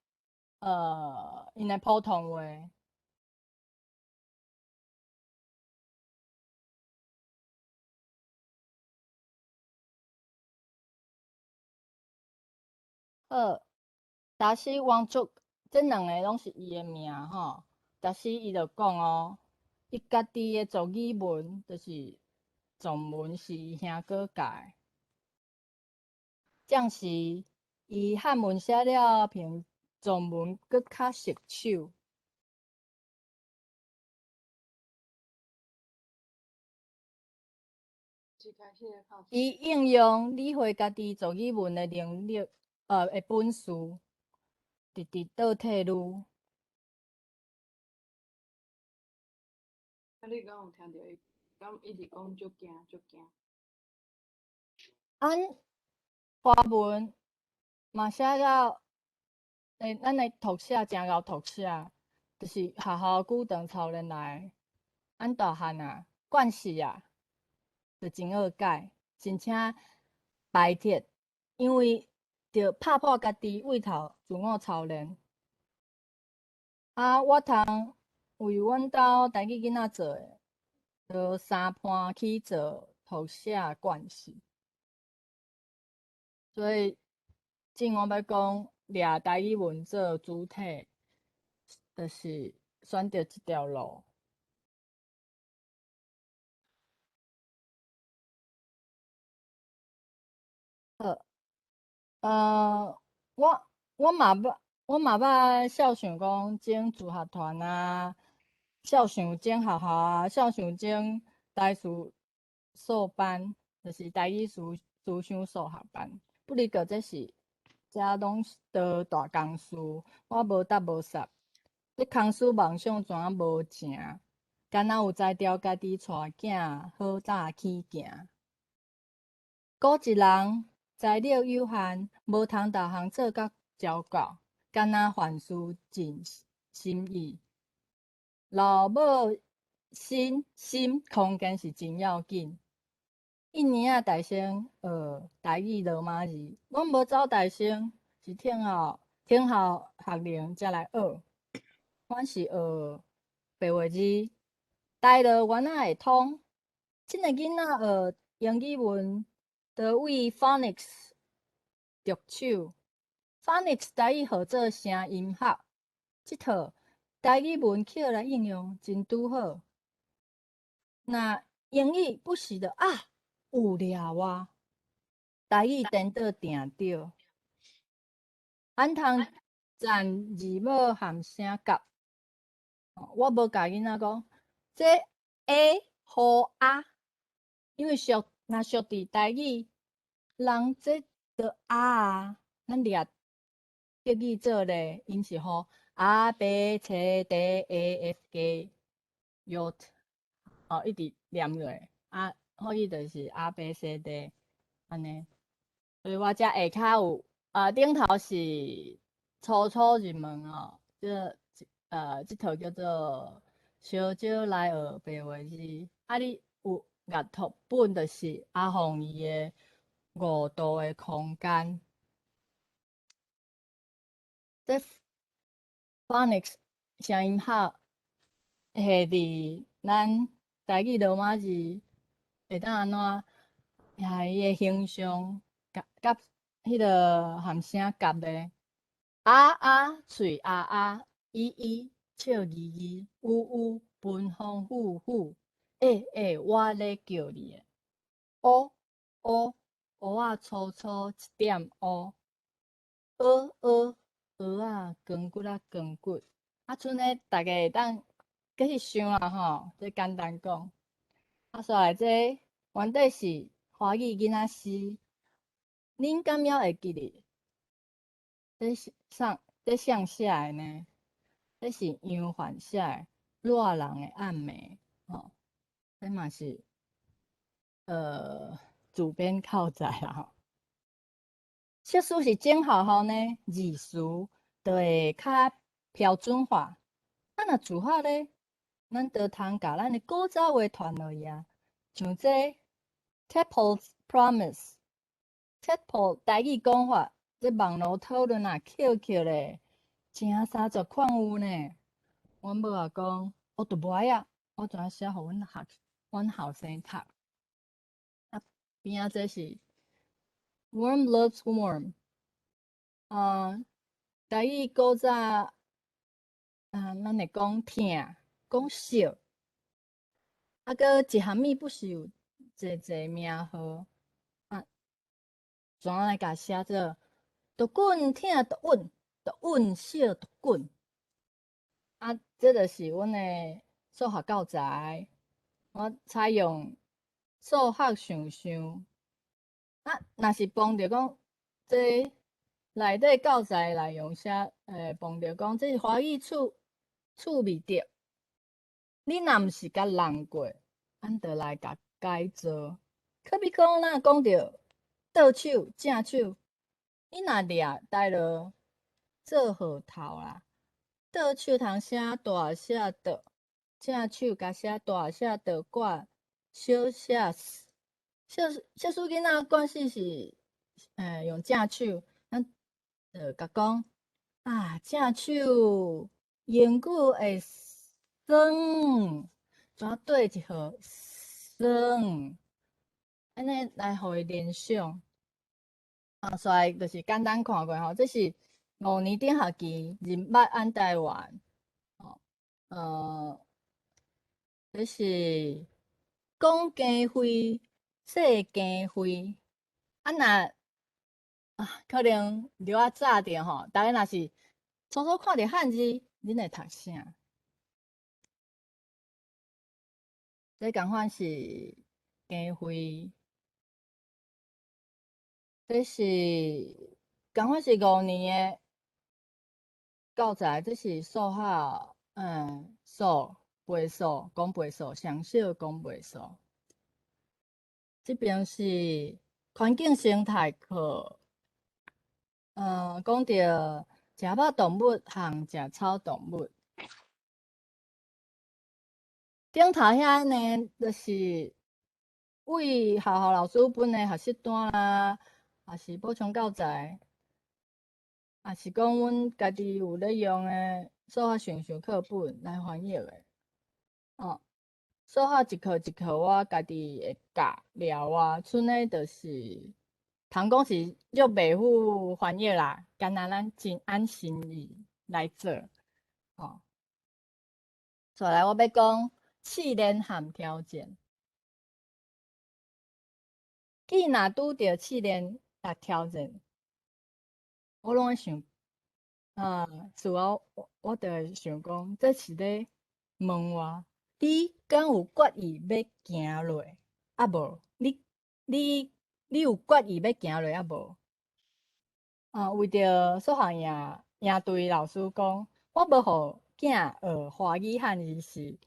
Speaker 5: 𪜶的普通话。好，达西王族，这两个拢是伊的名吼。达西伊就讲哦，伊家己的族语文，就是藏文是伊兄哥教的。暂时伊汉文写了比藏文阁较熟手。伊应用理会家己族语文的能力，的本事，直直倒退噜。
Speaker 9: 啊，你敢有听著伊？敢一直讲足惊足惊？
Speaker 5: 按华文嘛写到，咱的读写诚𠢕读写，就是学校古长操练来，按大汉啊，惯势啊，就真好改，真正排斥，因为著拍破家己胃头自我操练。啊，我通为阮兜台语囡仔做的，就三伴去做读写惯势。所以，正我欲讲，掠台语文做主体，就是选择这条路。好，我嘛捌肖想讲整自学团啊，肖想整学校啊，肖想整台词数班，就是台语思思想数学班。不离个这是，这拢是都大公司，我无搭无插。这公司梦想怎啊无成？敢若有才调家己带囝好早起行。古一人财力有限，无通逐项做甲照顾，敢若凡事尽心意。老母身心空间是真要紧。一年仔大声学台语罗马字，阮无走大声，是听候学龄才来学。阮是学白话字，台乐原仔会通。这个囡仔学英语文，都为 phonics 着手。phonics 台语号做声音学，这套台语文捡来应用真拄好。若英语不时的啊，有掠我，台语颠倒定著。按通赞字母含声夹，我无共囡仔讲，这 A 和啊，因为俗若俗伫台语，人这著啊啊，咱掠德语做咧，𪜶是吼 A B C D E F G J，哦，一直念落，啊，所以就是 A B C D 按呢。所以我遮下跤有啊，顶头是初初入门哦，这套叫做小少来学白话字，啊，你有阅读本就是阿凤伊的五度的空间。这 phonics 声音学下伫咱台语罗马字会当按怎？遐伊的形象佮佮彼个含声夹的，啊啊喙啊啊，伊伊笑嘻嘻，呜呜奔风虎虎，欸欸我咧叫你的，乌乌乌仔粗粗一点乌，蚵蚵蚵仔光骨仔光骨，啊，賰呢，逐家会当继续想啦吼，这简单讲。啊，煞来这原底是华语囡仔诗，恁敢犹会记得？这是啥？这谁写的呢？这是杨凡写的《热人的暗暝》吼，这嘛是主编靠载啦吼。设使是整学校呢，字词就会较标准化。咱若自學咧，咱就通共咱的古早話傳落去啊。像這 Tadpole's Promise，Tadpole 台語講法，這網路討論啊，扣扣咧，成30款有呢。阮母仔講，我都無愛啊，我怎啊寫予阮學，阮後生讀。啊，邊仔這是 Worm loves worm。啊，台語古早啊，咱會講疼，講惜。啊，閣一項物不是有濟濟名號啊？怎來共寫做？毒棍疼毒穩，毒穩惜毒棍。啊，這就是阮的數學教材，我採用數學想想。啊，若是碰著講這內底教材內容寫，碰著講這是華語趣味著，你若毋是共弄過，咱就來共改造。可比講，咱講著倒手、正手，你若掠台落做號頭啦，倒手通寫大寫倒，正手共寫大寫倒掛小寫小小書囡仔慣勢是，用正手，咱就共講啊，正手永久會酸，怎對一號酸，按呢來予伊聯想。啊，所以就是簡單看過吼，這是5年頂學期人捌按台灣，吼，這是講經費、說經費，啊若啊可能著愛早著吼，逐家若是初初看著漢字，恁會讀啥？這仝款是經費，這是仝款是五年的教材，這是數學，數倍數、公倍數、常小公倍數。這邊是環境生態課，講著食肉動物和食草動物。頂頭遐呢，就是為學校老師分的學習單啦，抑是補充教材，抑是講阮家己有咧用的數學想想課本來翻譯的。哦，數學一課一課我家己會教了啊，賰的就是通講是約袂赴翻譯啦，干焦咱真按心意來做。哦，再來我欲講試煉和挑戰。既若拄著試煉佮挑戰，我攏會想，啊，事後我就會想講，這是咧問我，你敢有決意欲行落，啊無？你有決意欲行落啊無？啊，為著數學營隊老師講，我無予囝學華語漢字是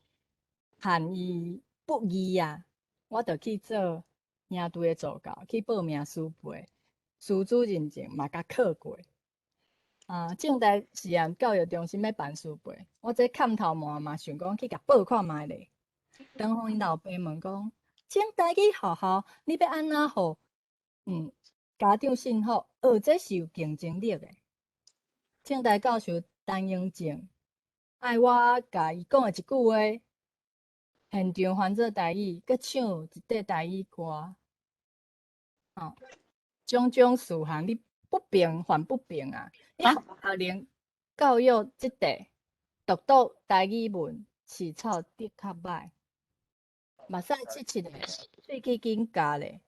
Speaker 5: 漢伊不義啊，我就去做營隊的助教，去報名師培，師資認證嘛共考過。啊，政大實驗教育中心欲辦師培，我這崁頭毛嘛想講去共報看覓咧。當予𪜶老爸問講，政大語學校，你欲按怎予家長信服？學這是有競爭力的。政大教授陳英正愛我共伊講的一句話，現場翻做台語，閣唱一塊台語歌。哦，種種事項你不平反不平啊！你學齡教育這塊，獨讀台語文，飼草得較歹，目屎切切的，喙齒緊咬咧，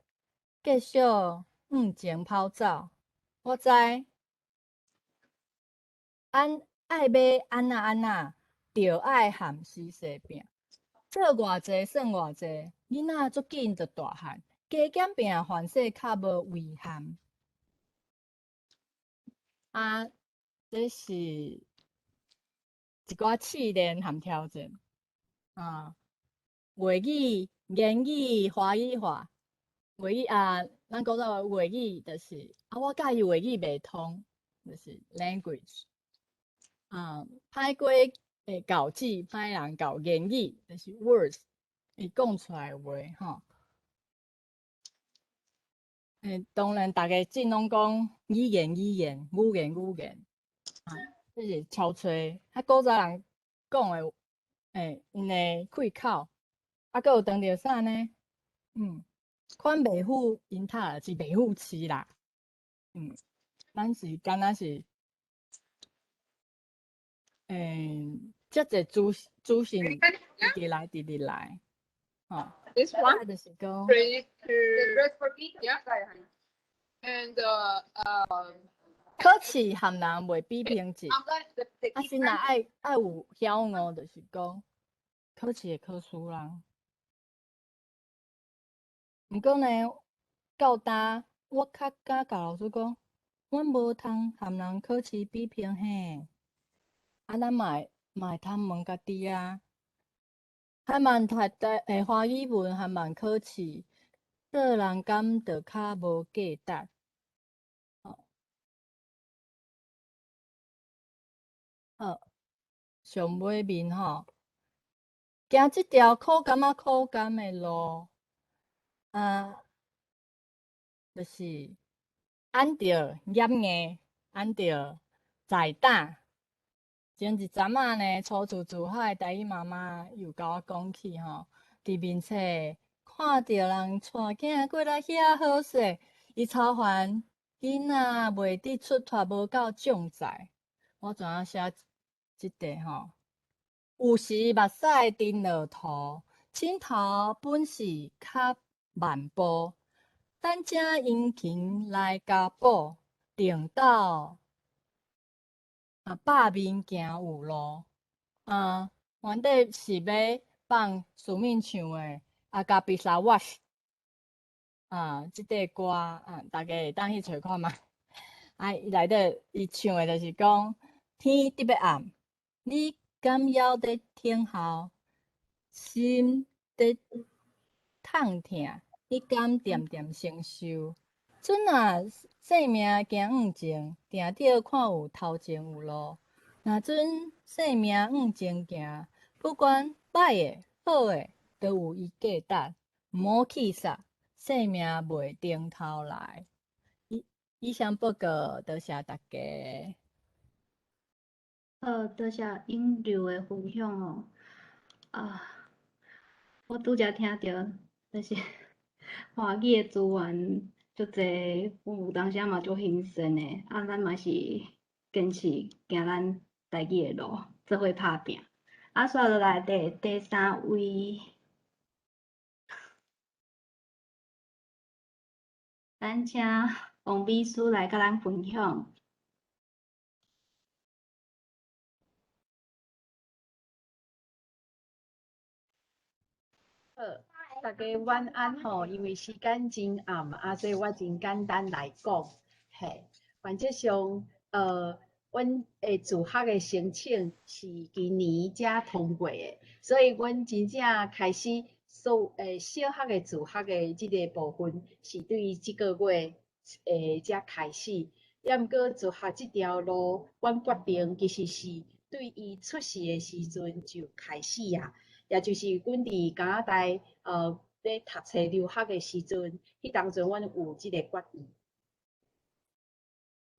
Speaker 5: 繼續向前跑走。我知，按愛欲按怎按怎，著愛和時勢拼。做偌濟算偌濟，囡仔足緊就大漢，加減拼凡勢較無遺憾。啊，這是一寡試煉和挑戰。啊，粵語、言語、華語化，粵語啊，咱講到粵語就是啊，我佮意粵語袂通，就是 language。啊，歹過會咬字歹人咬言語，就是 words，伊講出來的話吼。當然，逐家盡攏講語言語言語言語言，啊，這是超揣較古早人講的，𪜶的開口，啊，閣有當著啥呢？款袂赴𪜶讀是袂赴試啦。咱是敢若是，遮濟資訊直直來，直直來，吼。
Speaker 9: This one,
Speaker 5: 啊，就是講。
Speaker 9: Three, two, yeah. And
Speaker 5: 考試含人袂比評級，啊，先若愛有曉悟，就是講考試的考試人。毋過呢，到今我較敢共老師講，阮無通含人考試比評嘿。啊，咱嘛會通問家己啊。含萬讀台華語文含萬考試，做人敢就較無價值？好，上尾面吼，行這條苦甘仔苦甘的路，啊，就是按著掩硬，按著在膽。前一陣仔呢，初自自學的台語媽媽又共我講起吼，佇面冊看著人帶囝過來遐好勢，伊操煩囡仔袂得出脫無夠將在。我怎啊寫這塊吼？有時目屎甜落塗，枕頭本是較慢步，等請殷勤來加補，定到啊百面行有路。啊，原底是欲放蘇敏唱的《阿加比薩瓦》啊，這塊歌啊，大家會當去揣看覓。啊，伊內底伊唱的就是講天特欲暗，你敢猶佇等候？心佇痛疼，你敢恬恬承受？陣若生命行向前，定著看有頭前有路。若準生命向前行，不管歹的、好的，都有伊價值。毋好氣煞，生命袂重頭來。以上報告，多謝大家。
Speaker 1: 好，多謝引流的分享哦。啊，我拄才聽著，就是華語的資源足濟，阮有當時嘛足興奮的，啊，咱嘛是堅持行咱台語的路，做伙拍拚。啊，煞落來第三位，咱請王美書來佮咱分享。
Speaker 10: 好，大家晚安吼，因為時間真暗啊，所以我真簡單來講。嘿，原則上，阮的自學的申請是今年才通過的，所以阮真正開始所小學的自學的這個部分是對這個月才開始。抑毋過自學這條路，阮決定其實是對伊出世的時陣就開始啊。也就是阮佇加拿大咧讀冊留學的時陣，彼當陣阮有這個決議。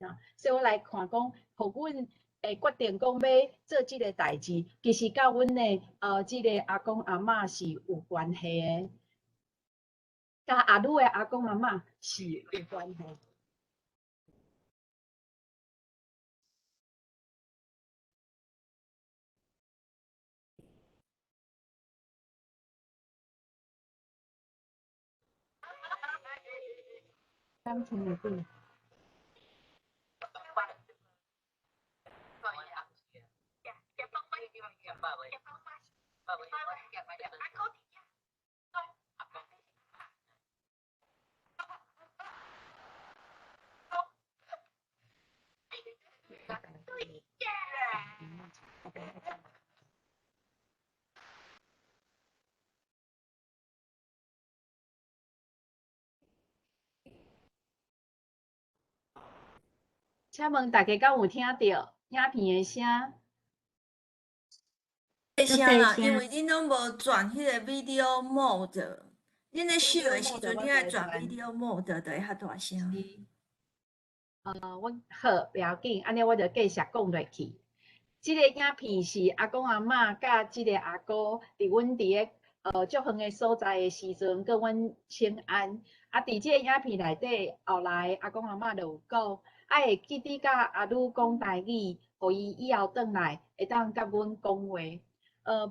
Speaker 10: 啊，所以我來看講，予阮會決定講欲做這個代誌，其實佮阮的這個阿公阿嬤是有關係的，佮阿女的阿公阿嬤是有關係。當前的對。請問大家敢有聽著影片的聲？
Speaker 7: 聲啦，因為恁攏無轉彼個 video mode，恁咧翕的時陣，你愛轉 video mode 就會較大聲。
Speaker 10: 阮好，袂要緊，按呢我就繼續講落去。這个影片是阿公阿嬤佮這个阿姑佇阮佇个足遠的所在的時陣，佮阮請安。啊，佇這个影片內底，後來阿公阿嬤就有講，啊會記得佮阿女講台語，予伊以後轉來會當佮阮講話。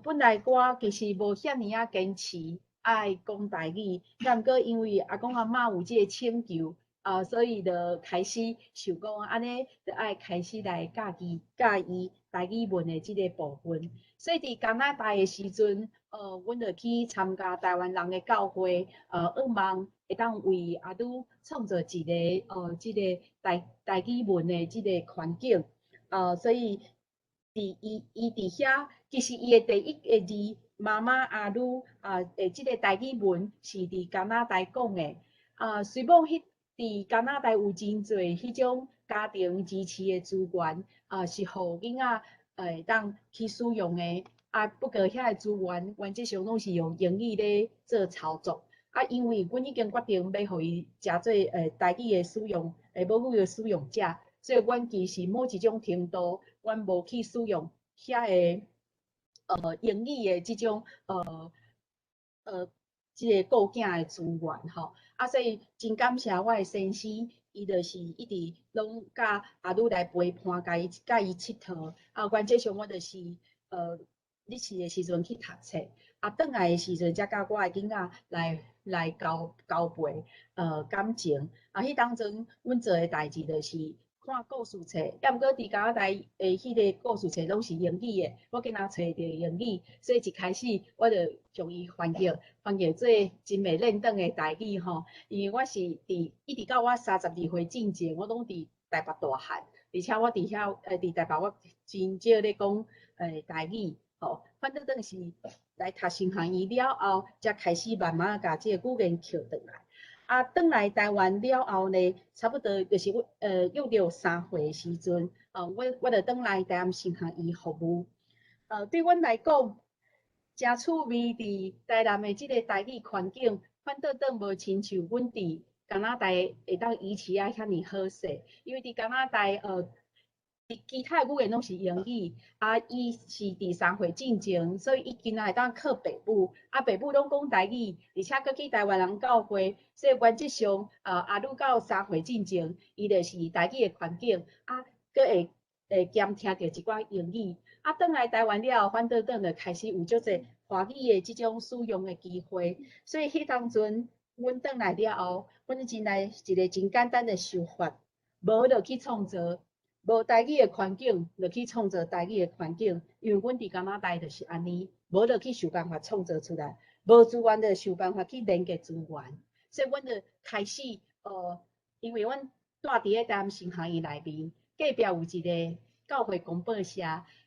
Speaker 10: 本來我其實無遐爾仔堅持愛講台語，但毋過因為阿公阿嬤有這个請求，啊，所以就開始想講，按呢就愛開始來教伊教伊台語文的這个部分。所以佇加拿大的時陣，阮就去參加台灣人的教會，向望會當為阿女創造一个這个台語文的這个環境。所以佇伊伊佇遐，其實伊的第一个字媽媽阿女啊，這个台語文是佇加拿大講的。啊，雖罔彼佇加拿大有真濟彼種家庭支持的資源，啊，是予囡仔會當去使用的。啊，不過遐个資源原則上攏是用英語咧做操作。啊，因為阮已經決定欲予伊誠做台語的使用，母語的使用者，所以阮其實某一種程度，阮無去使用遐个英語的這種這个顧囝的資源吼。啊，所以真感謝我的先生，伊就是一直攏佮阿女來陪伴，佮伊𨑨迌。啊，原則上我就是日時的時陣去讀冊，啊，轉來的時陣才佮我的囡仔來交交陪感情。啊，彼當陣阮做的代誌就是看故事冊，抑毋過佇加拿大的彼个故事冊攏是英語的，我敢若揣著英語，所以一開始我就將伊翻譯翻譯做真袂輪轉的台語吼。因為我是佇一直到我32歲進前，我攏佇台北大漢，而且我佇遐佇台北我真少咧講台語吼。反正等是來讀神學院了後，才開始慢慢共這个語言抾轉來。啊，轉來台灣了後呢，差不多就是我約著3歲的時陣，我就轉來台南神學院服務。對阮來講，誠趣味佇台南的這个台語環境，反倒轉無親像阮佇加拿大會當維持啊遐爾好勢，因為佇加拿大其他的語言攏是英語，啊，伊是佇3歲進前，所以伊囡仔會當靠爸母，啊，爸母攏講台語，而且閣去台灣人教會，所以原則上，阿女到三歲進前，伊就是台語的環境，啊，閣會兼聽著一寡英語，啊，轉來台灣了後，反倒轉就開始有足濟華語的這種使用的機會，所以彼當陣，阮轉來了後，阮真來一个真簡單的想法，無就去創造。無台語的環境，就去創造台語的環境，因為阮佇加拿大就是按呢，無就去想辦法創造出來，無資源就想辦法去連結資源，所以阮就開始因為阮住佇咧台南神學院內面，隔壁有一个教會廣播社，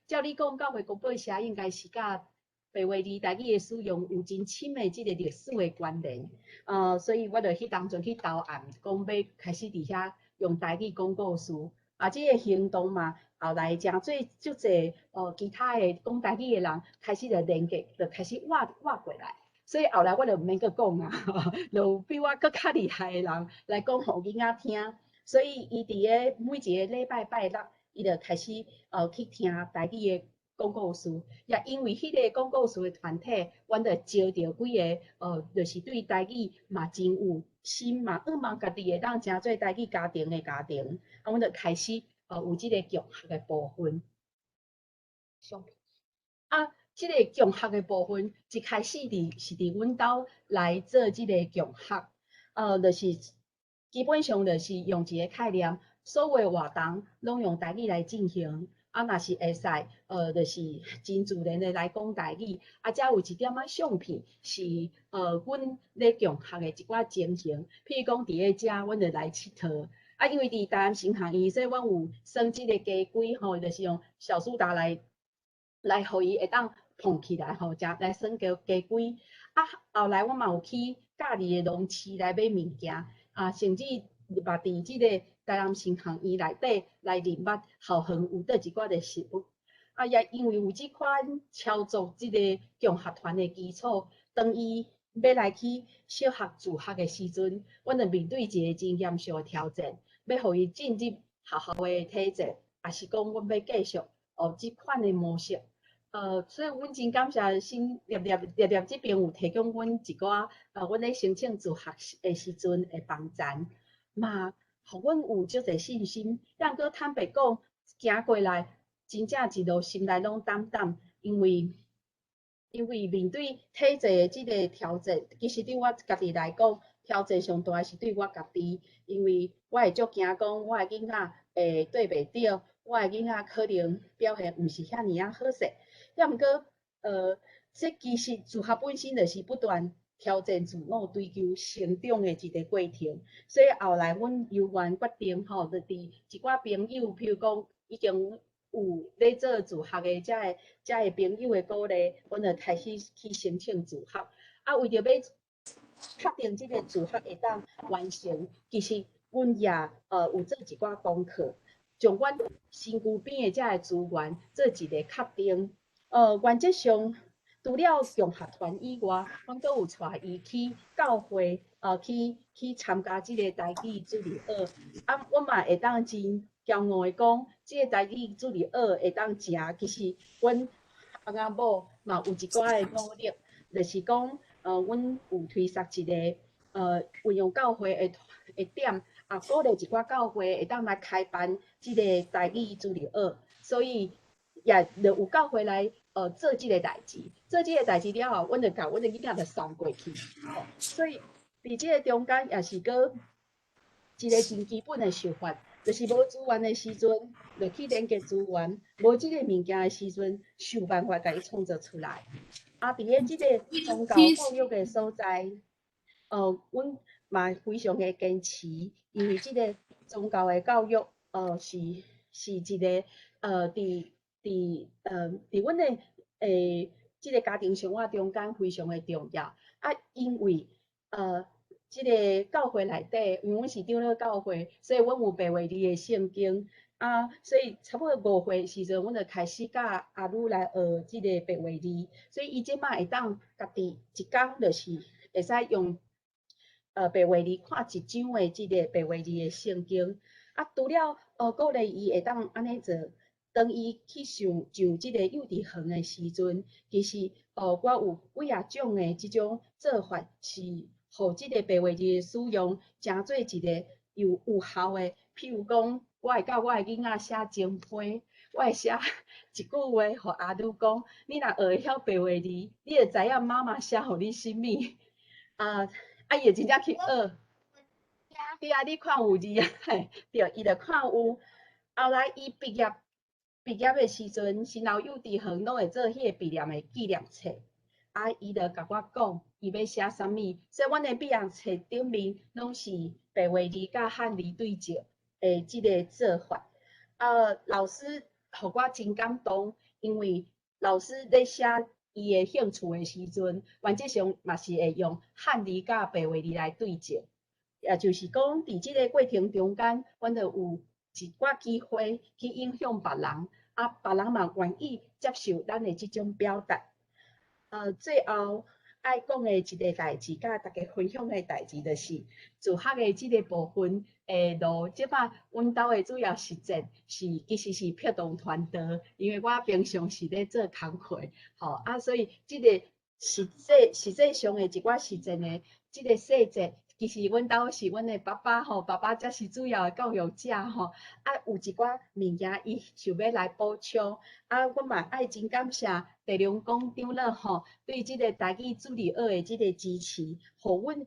Speaker 10: 照理講教會廣播社應該是佮白話字台語的使用有真深的這个歷史的關聯，所以我就彼當陣去投案，講欲開始佇遐用台語講故事。啊，這个行動嘛，後來誠濟足濟其他的講台語的人開始就連結，就開始活活過來。所以後來我就毋免閣講啊，就有比我閣較厲害的人來講予囡仔聽。所以伊佇咧每一個禮拜拜六，伊就開始去聽台語的講故事。也因為彼個講故事的團體，阮就招著幾个就是對台語嘛真有心嘛，向望家己會當成做台語家庭的家庭，啊，阮就開始有這个共學的部分。啊，這个共學的部分一開始是佇阮兜來做這个共學，就是基本上就是用一個概念，所有的活動攏用台語來進行。啊，若是會使，就是真自然的來講台語。啊，才有一點仔相片是阮咧共學的一寡情形。譬如講，佇咧遮，阮就來𨑨迌。啊，因為佇台南神學院，所以阮有耍這个家規吼，就是用小蘇打來予伊會當膨起來吼，食來耍家家規。啊，後來我嘛有去佮意的農市來買物件，啊，甚至嘛佇這个台南神學院內底來認捌校園有佗一寡的食物。啊，也因為有這款操作這个共學團的基礎，當伊欲來去小學自學的時陣，阮就面對一个真嚴肅的挑戰，欲予伊進入學校的體制，抑是講阮欲繼續學這款的模式。所以阮真感謝新粒粒粒粒這邊有提供阮一寡，阮咧申請自學的時陣的幫贊，嘛，予阮有足濟信心。抑毋過坦白講，行過來，真正一路心內攏膽膽，因為面對體制的這个挑戰，其實對我家己來講，挑戰上大的是對我家己，因為我會足驚講，我的囡仔會對袂著，我的囡仔可能表現毋是遐爾仔好勢。抑毋過，這其實自學本身就是不斷挑戰自我、追求成長的一个過程。所以後來阮猶原決定吼，就佇一寡朋友，譬如講已經有咧做自學的遮个朋友的鼓勵，阮就開始去申請自學。啊，為著欲確定這个自學會當完成，其實阮也有做一寡功課，將阮身軀邊的遮个資源做一个確定。原則上，除了共學團以外，阮閣有帶伊去教會，去參加這个台語主日學。啊，我嘛會當真驕傲的講，這个台語主日學會當成，其實阮翁仔某嘛有一寡的努力，就是講，阮有推捒一个，運用教會的點，啊，鼓勵一寡教會會當來開辦這个台語主日學，所以也就有教會來做這个代誌，做這个代誌了後，阮就共阮的囡仔就送過去。所以佇這个中間也是閣一个真基本的想法，就是無資源的時陣，就去連結資源；無這个物件的時陣，想辦法共伊創造出來。啊，佇咧這个宗教教育的所在，阮嘛非常的堅持，因為這个宗教的教育，是一个佇阮的這个家庭生活中間非常的重要。啊，因為這个教會內底，因為阮是長老教會，所以阮有白話字的聖經。啊，所以差不多5歲的時陣，阮就開始教阿女來學這个白話字，所以伊這擺會當家己一工就是會使用白話字看一章的這个白話字的聖經。啊，除了鼓勵伊會當按呢做，當伊去上這个幼稚園的時陣，其實我有幾仔種的這種做法，是予這个白話字的使用成做一个有效的。譬如講，我會教我的囡仔寫情批，我會寫一句話，予阿女講：你若學會曉白話字，你就知影媽媽寫予你啥物。啊，伊會真正去學。對啊，你看有字啊，嘿，對，伊就看有。後來伊畢業的時陣，新老幼稚園攏會做彼个畢業的紀念冊。啊，伊就共我講，伊欲寫啥物，所以阮的畢業冊頂面攏是白話字佮漢字對照的這个做法。老師予我真感動，因為老師咧寫伊的興趣的時陣，原則上嘛是會用漢字佮白話字來對照。也就是講，佇這个過程中間，阮就有一寡機會去影響別人，啊，別人嘛願意接受咱的這種表達。最後愛講的一个代誌，佮大家分享的代誌，就是自學的這个部分的路。這擺阮兜的主要實踐是其實是拍動傳道，因為我平常是咧做工課，吼啊，所以這个實際上的一寡實踐的這个細節，其實阮兜是阮的爸爸吼，爸爸才是主要的教育者吼。啊，有一寡物件伊想欲來補充，啊，阮嘛愛真感謝地龍公長老吼，對這个台語主日學的這个支持，予阮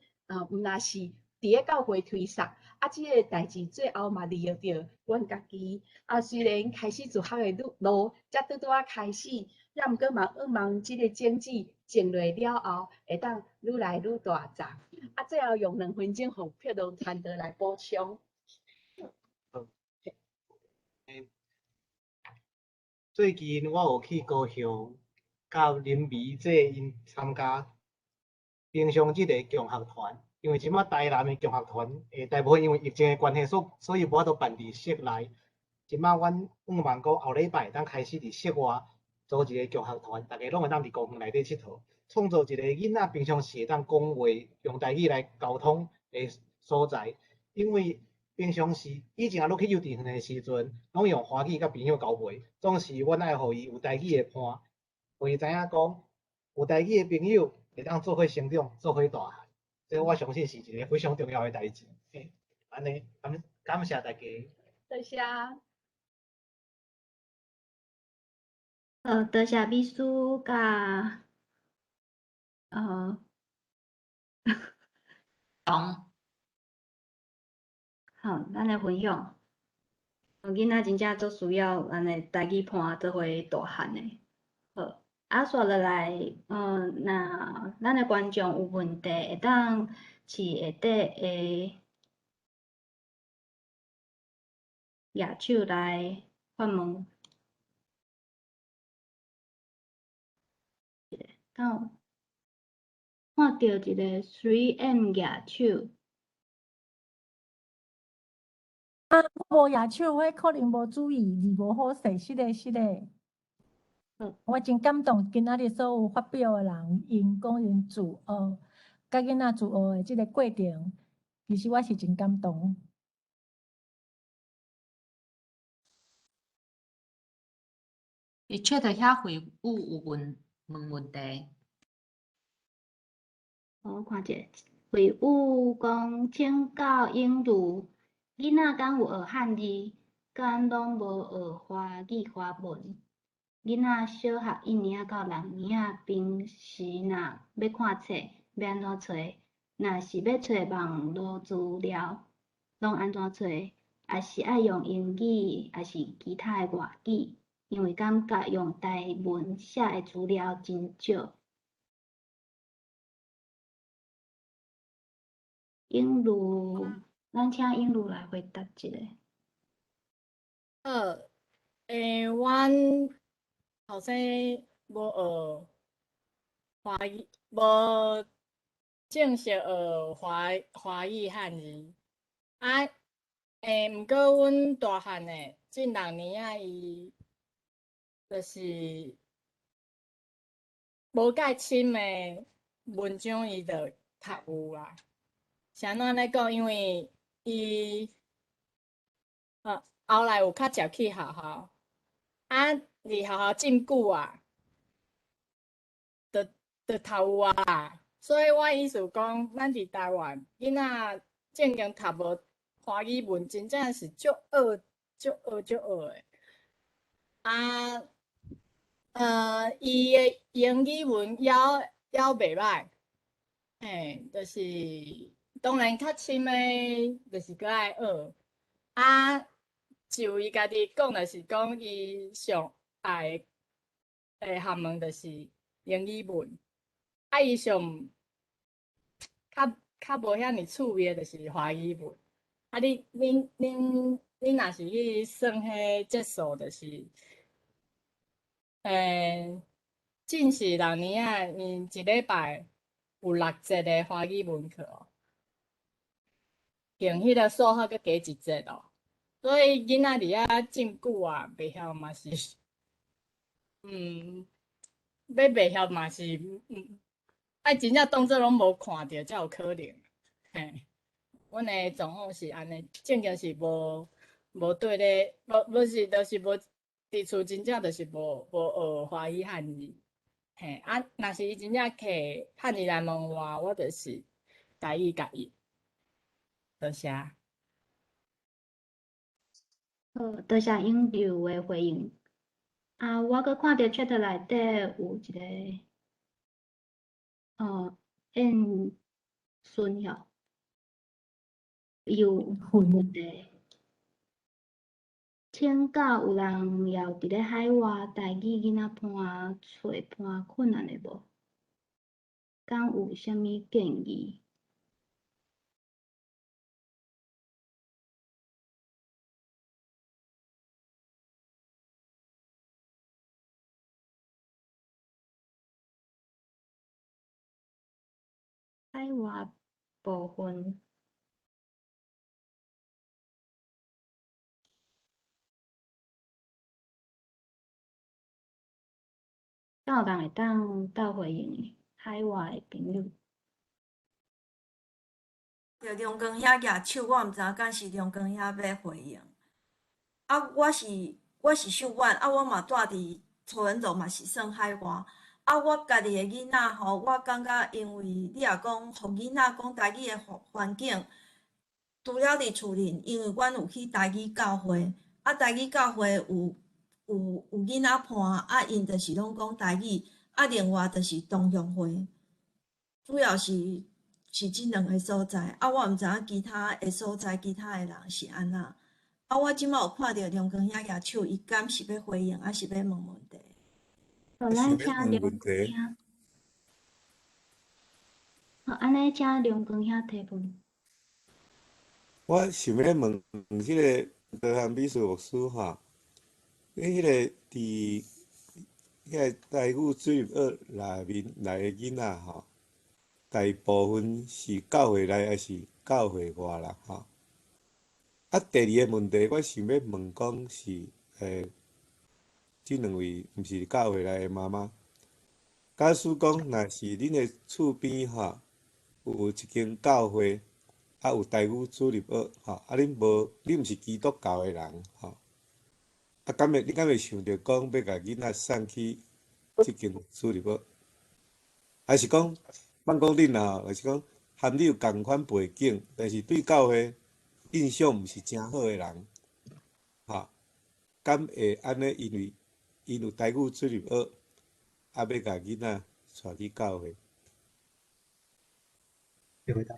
Speaker 10: 毋若是佇咧教會推捒，啊，這个代誌最後嘛利用著阮家己。啊，雖然開始自學的路才拄拄仔開始，抑毋過嘛向望這个種子種落了後，會當愈來愈大叢。啊，最後用2分鐘予佩龍團隊來補充。
Speaker 11: 好。最近我有去高雄，佮林美姐𪜶參加平常這个共學團，因為這擺台南的共學團，大部分因為疫情的關係，所以無法度辦佇室內。這擺阮向望講後禮拜會當開始佇室外組一个共學團，逐家攏會當佇公園內底𨑨迌，創造一个囡仔平常時會當講話、用台語來溝通的所在。因為平常時以前啊，汝去幼稚園的時陣，攏用華語佮朋友交陪，總是阮愛予伊有台語的伴，予伊知影講有台語的朋友會當做伙成長、做伙大漢。這我相信是一个非常重要的代誌。嘿，按呢，感感謝大家。
Speaker 6: 多謝。
Speaker 1: 好，多謝秘書佮
Speaker 2: 講。
Speaker 1: 好，咱來分享。囡仔真正足需要咱的台語伴做伙大漢的。好，啊，煞落來，若咱的觀眾有問題，會當佇下底的舉手來發問。敢有看著一个 3M 舉手。
Speaker 8: 啊，無舉手，彼可能無注意，字無好勢，是的，是的。我真感動，今仔日所有發表的人，𪜶講𪜶自學，佮囡仔自學的這个過程，其實我是真感動。
Speaker 2: 佇 chat 遐回有有問問問題。
Speaker 1: 我看者，回有講請教英如，囡仔敢有學漢字，敢攏無學華語華文？囡仔小學一年仔到六年仔，平時若欲看冊，欲按怎揣？若是欲揣網路資料，攏按怎揣？抑是愛用英語，抑是其他的外語？因為感覺用台文寫的資料真少。英如，咱請英如來回答一下。
Speaker 5: 好，阮後生無學華語，無正式學華華語漢字。啊，毋過阮大漢的這六年仔，伊就是無介深的文章，伊就讀有啦。是按怎咧講？因為伊，後來有較捷去學校，啊，佇學校真久啊，就就讀有啊。所以我意思講，咱佇台灣囡仔正經讀無華語文，真正是足學、足學、足學的。啊，伊的英語文猶猶袂䆀，嘿，就是當然較深的，就是閣愛學。啊，就伊家己講，就是講伊上愛的學問就是英語文。啊，伊上較較無遐爾趣味的，就是華語文。啊，你恁恁恁若是去算彼節數，就是，進士六年仔，𪜶一禮拜有六節的華語文課哦，用彼个數學閣加一節哦。所以囡仔佇遐真久啊，袂曉嘛是，欲袂曉嘛是，愛真正當做攏無看著才有可能。嘿，阮的狀況是按呢，正經是無無對咧，無無是就是無佇厝真正就是無無學華語漢字。嘿，啊，若是伊真正摕漢字來問我，我就是台語共伊。多謝。
Speaker 1: 好，多謝英柔的回應。啊，我閣看著 chat 內底有一個，燕孫吼，伊有問題。請教有人也有佇咧海外台語囡仔伴揣伴困難的無？敢有啥物建議？海外部分。敢有人會當鬥回應的？海外的朋友。
Speaker 7: 著梁光兄舉手，我毋知影敢是梁光兄欲回應。啊，我是秀婉，啊，我嘛住佇多倫多，嘛是算海外。啊，我家己的囡仔吼，我感覺因為你若講，予囡仔講台語的環境，除了佇厝裡，因為阮有去台語教會，啊，台語教會有囡仔伴，啊，𪜶就是攏講台語，啊，另外就是同鄉會，主要是這兩个所在。啊，我毋知影其他的所在，其他的人是按怎。啊，我這馬有看著梁光兄舉手，伊敢是欲回應，抑是欲問問題？
Speaker 1: 好，咱請梁光兄。好，按呢請梁光兄提問。
Speaker 3: 我想欲問彼个羅漢美術牧師吼，你彼个佇彼个台語主日學內面來的囡仔吼，大部分是教會內抑是教會外啦吼？啊，第二个問題，我想欲問講是，這兩位毋是教會內的媽媽，假使講若是恁的厝邊吼有一間教會，啊有台語主日學吼，啊恁無，恁毋是基督教的人吼，啊敢會，你敢會想著講欲共囡仔送去這間主日學？還是講，莫講恁啦吼，就是講含你有仝款背景，但是對教會印象毋是誠好的人，吼，敢會按呢？因為𪜶有台語主日學，啊，欲共囡仔帶去教會。
Speaker 11: 回答。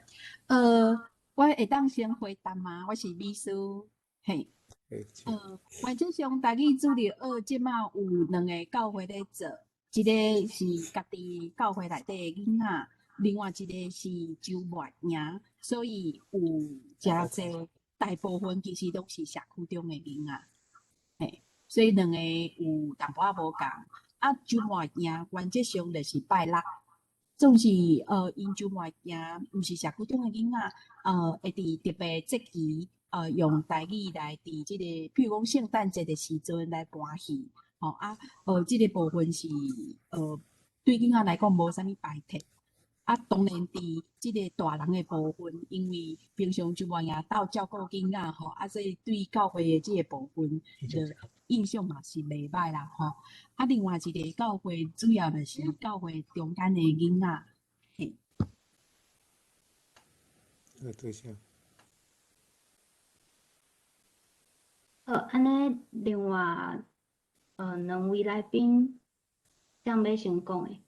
Speaker 10: 我會當先回答嗎？我是美師，嘿。原則上台語主日學這馬有兩个教會咧做，一个是家己教會內底的囡仔，另外一个是周末營，所以有誠濟大部分其實攏是社區中的囡仔，嘿，所以兩个有淡薄仔無仝。啊，周末營原則上就是拜六，總是𪜶周末營毋是社區中的囡仔，會佇特別節期，用台語來佇這個，譬如講聖誕節的時陣來搬戲，吼啊，這个部分是對囡仔來講無啥物排斥。啊，當然佇這个大人的部分，因為平常周末營鬥照顧囡仔吼，啊，所以對教會的這个部分就印象嘛是袂歹啦吼。啊，另外一个教會主要就是教會中間的囡仔，嘿。
Speaker 3: 對啥？
Speaker 1: 好，按呢，另外，兩位來賓，誰欲先講的？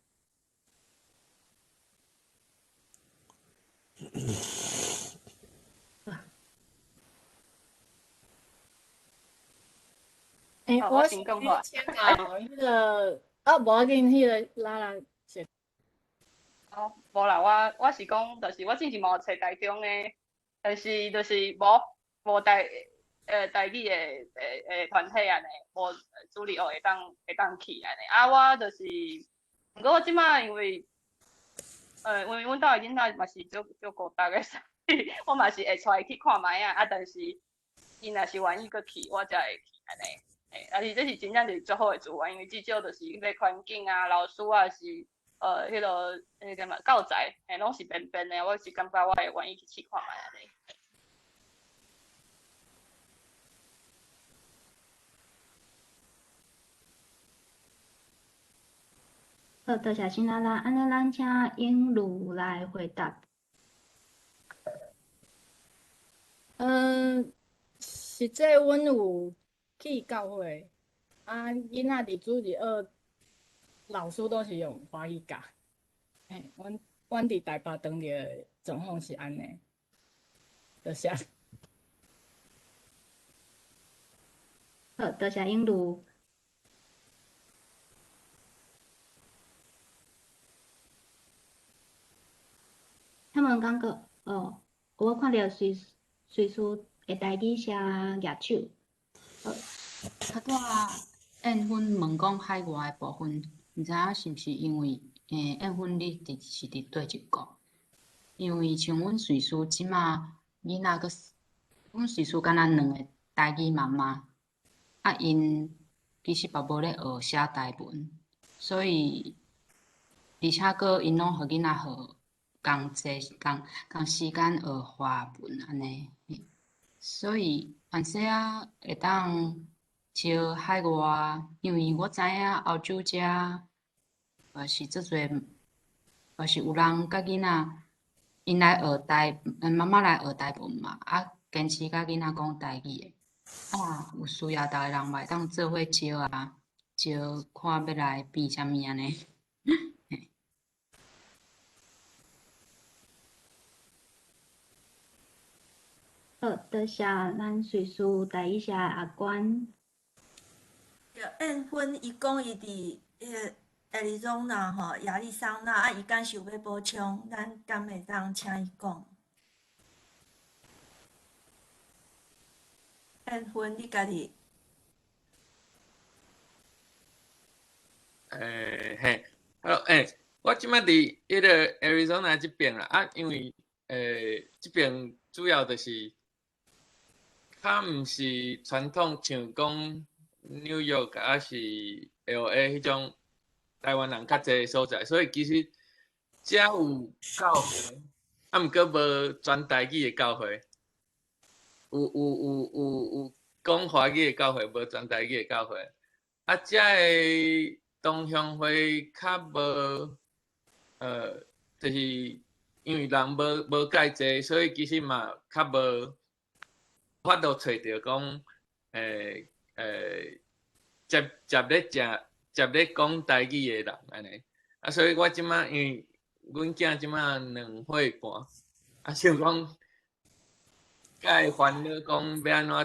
Speaker 5: 欸，我是請教彼个，啊，無要緊，彼个拉拉先。
Speaker 4: 哦，無啦，我是講，就是我之前嘛有揣台中的，但是就是無台語的團體按呢，無主日學會當去按呢。啊，我就是，毋過我這馬因為，因為阮兜的囡仔嘛是足足孤單的，所以我嘛是會帶伊去看覓仔，啊，但是伊若是願意閣去，我才會去按呢。欸，但是這是真正是足好的資源，因為至少就是彼個環境啊、老師啊是，彼个彼个啥物教材，欸，攏是便便的，我是感覺我會願意去試看覓按呢。
Speaker 1: 好，多謝辛拉拉，按呢，咱請英如來回答。
Speaker 5: 嗯，實際阮有去教會，啊，囡仔佇主日學，老師都是用華語教。嘿，阮佇台北當地的狀況是按呢，多謝。
Speaker 1: 好，多謝英如。他們感覺，哦，我看著隨隨時會台語寫舉手。
Speaker 2: 較拄仔燕芬問講海外的部分，毋知影是毋是因為，燕芬你佇是佇佗一國？因為像阮瑞士這馬囡仔閣，阮瑞士敢若兩个台語媽媽，啊𪜶其實嘛無咧學寫台文，所以而且閣𪜶攏予囡仔學仝齊仝仝時間學華文按呢，所以凡說啊會當招海外，因為我知影歐洲遮嘛是足濟，嘛是有人佮囡仔，𪜶來學台，媽媽來學台文嘛，啊，堅持佮囡仔講台語的，啊，有需要逐个人嘛會當做伙招啊，招看欲來變啥物按呢。
Speaker 1: 好，多謝咱瑞士台語社的阿關。
Speaker 7: 對，燕芬伊講伊佇彼个亞利桑那吼，亞利桑那啊，伊敢是有欲補充，咱敢會當請伊講。燕芬，你家己。
Speaker 12: 嘿，好，我這擺佇彼个 Arizona 這邊啦，啊，因為這邊主要就是較毋是傳統像講紐約抑是 LA 彼種台灣人較濟的所在，所以其實遮有教會，啊，毋過無全台語的教會，有講華語的教會，無全台語的教會，啊，遮的同鄉會較無，就是因為人無介濟，所以其實嘛較無法度揣著講，接咧食，接咧講台語的人按呢。啊，所以我這擺因為阮囝這擺2歲半，啊，想講，佮伊煩惱講欲按怎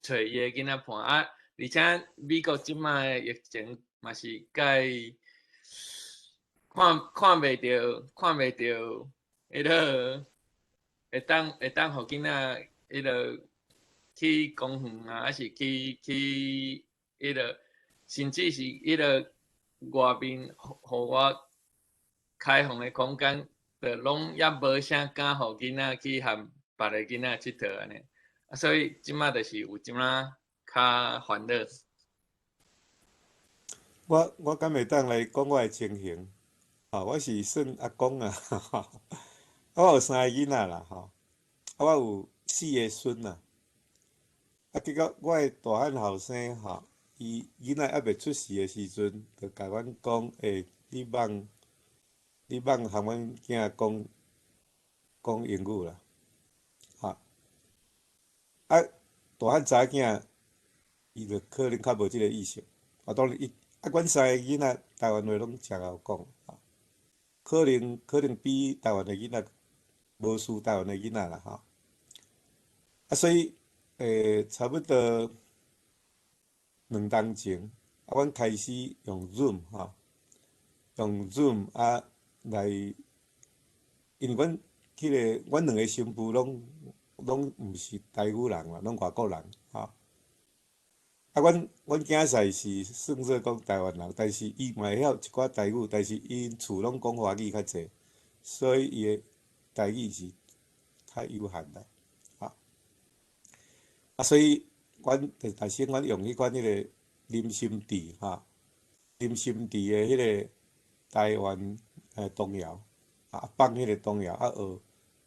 Speaker 12: 揣伊的囡仔伴啊，而且美國這擺的疫情嘛是佮看袂著，彼个會當予囡仔彼个去公園啊，抑是去彼个，甚至是彼个外面，予我開放的空間，就攏猶無啥敢予囡仔去和別个囡仔𨑨迌按呢。啊，所以這擺就是有這麼較煩惱。
Speaker 3: 我敢會當來講我的情形？吼，我是算阿公啊，我有3個囡仔啦，吼，啊，我有4個孫啊。啊，結果我的大漢後生吼，伊囡仔猶未出世的時陣，就共阮講，你蠓含阮囝講講英語啦，吼。啊，大漢查某囝，伊就可能較無這個意識。啊，當然伊，啊，阮3個囡仔台灣話攏誠𠢕講，可能比台灣的囡仔無輸台灣的囡仔啦，吼。啊，所以，差不多2冬前，啊，阮開始用 Zoom 吼，用 Zoom 啊來，因為阮彼个阮2個新婦攏毋是台語人啦，攏外國人吼。啊，阮囝婿是算做講台灣人，但是伊嘛會曉一寡台語，但是𪜶厝攏講華語較濟，所以伊的台語是較有限啦，吼。啊，所以阮就頭先阮用彼款彼个林心智吼，林心智的彼个台灣童謠，啊放彼個童謠啊學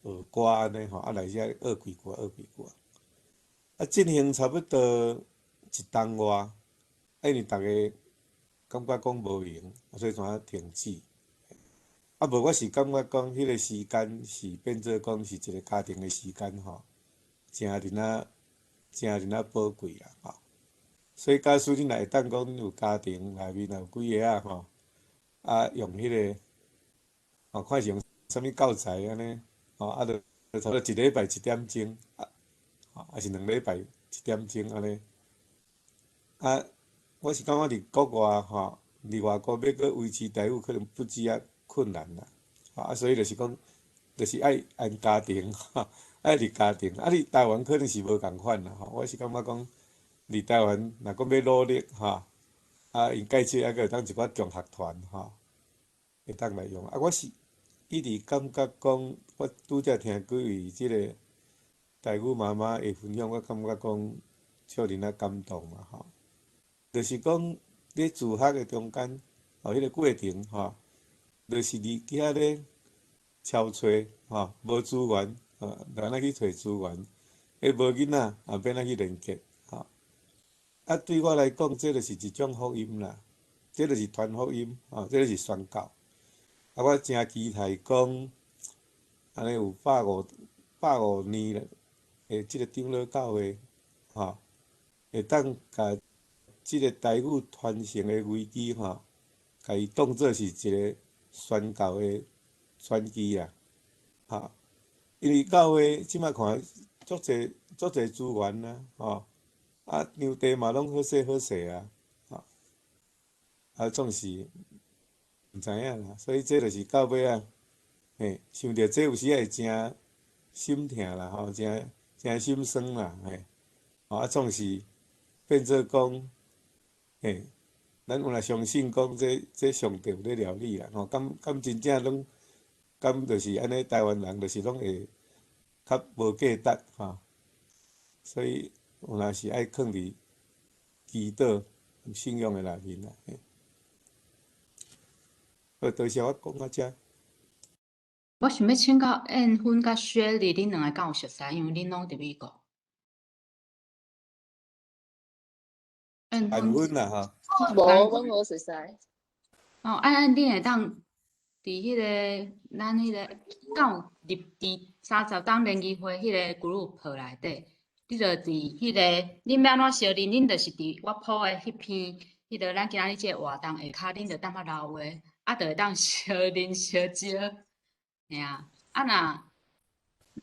Speaker 3: 學歌按呢吼，啊來遮學幾句學幾句，啊進行差不多一冬外，啊因為逐家感覺講無閒，所以怎停止。啊無，我是感覺講彼個時間是變做講是一個家庭的時間吼，誠爾仔誠爾仔寶貴啦吼。所以假使你若會當講有家庭內面若有幾个仔吼，啊用彼個，吼看是用啥物教材按呢，吼啊就差不多一禮拜1點鐘，啊，抑是2禮拜1點鐘按呢。啊，我是感覺佇國外吼，佇外國欲閣維持台語可能不止遐困難啦，啊，所以就是講，就是愛按家庭，愛佇家庭，啊，佇台灣可能是無仝款啦，吼，我是感覺講，佇台灣若講欲努力，吼，啊，𪜶介紹猶閣會當一寡共學團，吼，會當來用。啊，我是一直感覺講，我拄才聽幾位這个台語媽媽的分享，我感覺講，笑恁仔感動啦，吼，就是講，咧自學的中間，吼，彼个過程吼，就是伫遐咧敲揣，吼，無資源，吼，就按呢去揣資源，彼無囡仔，也欲按怎去連結，吼。啊，對我來講，這就是一種福音啦，這就是傳福音，吼，這就是宣教。啊，我誠期待講，按呢有150年的這个長老教會，吼，會當共這个台語傳承的危機，吼，共伊當做是一个宣教的轉機啦，吼。因為教會這擺看足濟足濟資源啊，吼，啊場地嘛攏好勢好勢啊，吼，啊總是毋知影啦，所以這就是到尾仔，嘿，想著這有時仔會誠心疼啦，吼，誠誠心酸啦，嘿，吼啊總是變做講，嘿，咱有若相信講這這上帝有咧料理啦，吼，敢敢真正攏，敢就是按呢？台灣人就是攏會較無價值，吼，所以有若是愛囥佇祈禱信仰的內面啦。嘿，好，多謝我講到遮。
Speaker 2: 我想欲請教燕芬佮雪莉，恁兩个敢有熟似？因為恁攏佇美國。燕
Speaker 3: 芬啦，吼。
Speaker 13: 無，阮無熟似。
Speaker 2: 哦，啊，恁會當佇彼个咱彼个敢有入佇30冬聯誼會彼个 group 內底，你就佇彼个，恁欲按怎相認？恁就是佇我 po 的彼篇，彼个咱今仔日這个活動下跤，恁就當較留話，啊，就會當相認相招，嘿啊，啊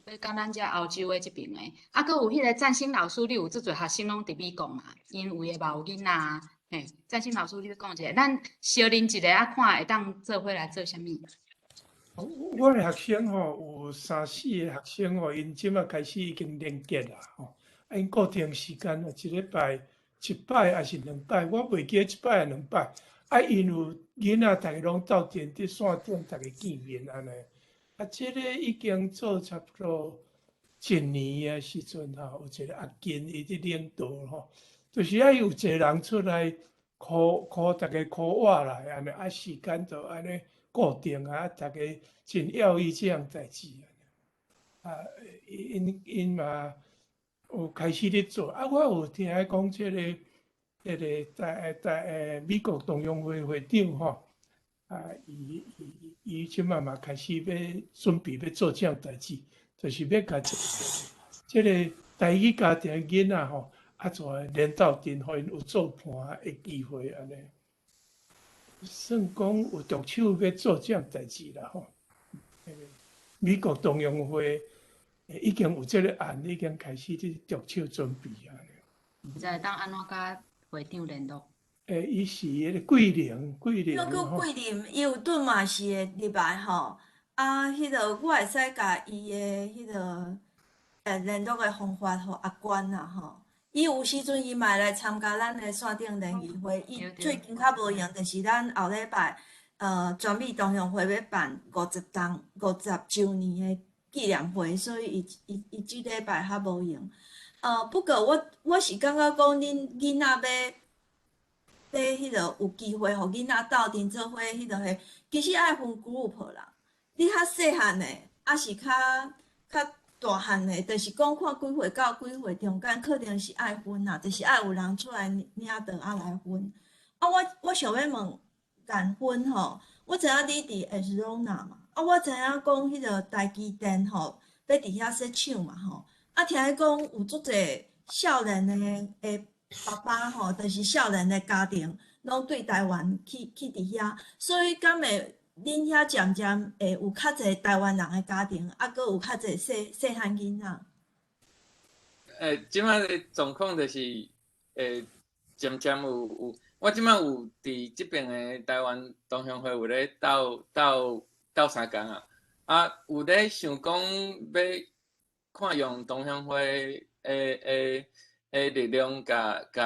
Speaker 2: 若欲講咱遮歐洲的這爿的，啊，閣有彼个占星老師，你有足濟學生攏佇美國嘛？𪜶有的嘛有囡仔，嘿，占星老師，你欲講一下，咱相認一下啊，看會當做伙來做啥物？
Speaker 14: 我的學生吼，有三四个學生吼，𪜶這擺開始已經連結啦吼，啊，𪜶固定時間啊，一禮拜一擺抑是兩擺，我袂記得一擺抑兩擺。啊，𪜶有囡仔，逐个攏鬥陣佇線頂，逐个見面按呢。啊，這个已經做差不多一年的時陣吼，有一个阿金伊佇領導吼，就是愛有一个人出來 call call 逐个 call 我來按呢，啊時間就按呢固定啊，逐个真要意這項代誌啊。𪜶𪜶嘛有開始咧做，啊，我有聽講這个彼个台台美國同鄉會會長吼。啊，伊伊伊這擺嘛開始欲準備欲做這項代誌，就是欲共這個台語家庭囡仔吼，啊，做連鬥陣，予𪜶有做伴的機會按呢。算講有著手欲做這項代誌啦吼。美國同鄉會已經有這个案，已經開始佇著手準備啊。
Speaker 2: 毋知會當按怎佮會長聯絡？
Speaker 14: 欸，伊是彼个桂林，桂林
Speaker 7: 叫桂林，伊有頓嘛是會入來吼。啊，彼个我會使共伊的彼个聯絡的方法予阿關啦吼。伊有時陣伊嘛會來參加咱的線頂聯誼會。伊最近較無閒，就是咱後禮拜全美同鄉會欲辦50冬50週年的紀念會，所以伊伊伊這禮拜較無閒。不過我我是感覺講恁囡仔欲。欲彼个有機會予囡仔鬥陣做伙，彼个彼，其實愛分 group 啦。你較細漢的，抑是較較大漢的，就是講看幾歲到幾歲中間，可能是愛分啦，就是愛有人出來領導啊來分。啊，我我想欲問顏芬吼，我知影你佇 Arizona 嘛，啊，我知影講彼个台積電吼，欲佇遐設廠嘛吼，啊，聽講有足濟少年的的。爸爸吼，就是少年的家庭，攏對台灣去去佇遐，所以敢會恁遐漸漸會有較濟台灣人的家庭，啊，閣有較濟細細漢囡仔。
Speaker 12: 欸，這擺的狀況就是，欸，漸漸有有，我這擺有佇這爿的台灣同鄉會有咧鬥鬥鬥相共啊，啊，有咧想講欲看用同鄉會的的。的力量，共共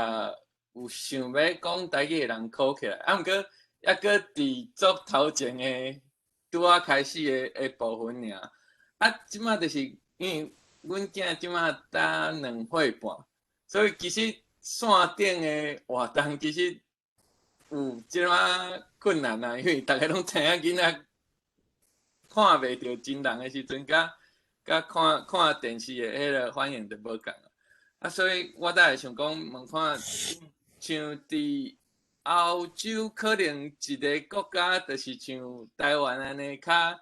Speaker 12: 有想欲講台語的人 call 起來，啊，毋過猶閣佇做頭前的拄仔開始的的部分爾。啊，這擺就是因為阮囝這擺才兩歲半，所以其實線頂的活動其實有這仔困難啊，因為逐家攏知影囡仔看袂著真人的時陣，佮佮看看電視的彼个反應就無仝啊，所以我才會想講問看，像佇歐洲可能一个國家，就是像台灣按呢，較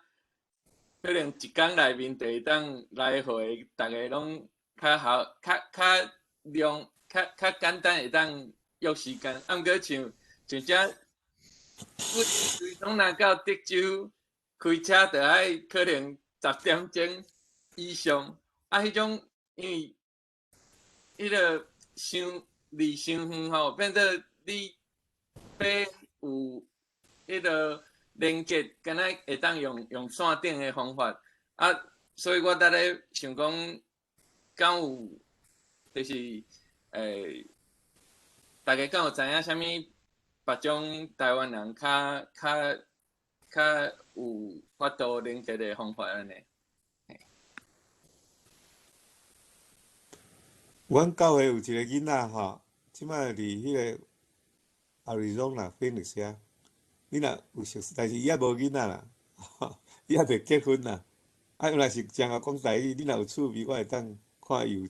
Speaker 12: 可能一工內面就會當來回，逐家攏較好，較較量，較較簡單會當約時間。啊，毋過像像遮，阮總若到德州開車，就愛可能10點鐘以上。啊，彼種因為彼个傷離傷遠吼，變做你欲有彼个連結，敢若會當用用線頂的方法。啊，所以我佇咧想講，敢有就是，逐家敢有知影啥物別種台灣人較較較有法度連結的方法按呢？
Speaker 3: 阮教會有一個囡仔吼，這擺佇彼个 Arizona Phoenix 遐，你若有熟識，但是伊猶無囡仔啦，伊猶未結婚啦。啊，若是誠𠢕講台語，你若有趣味，我會當看伊有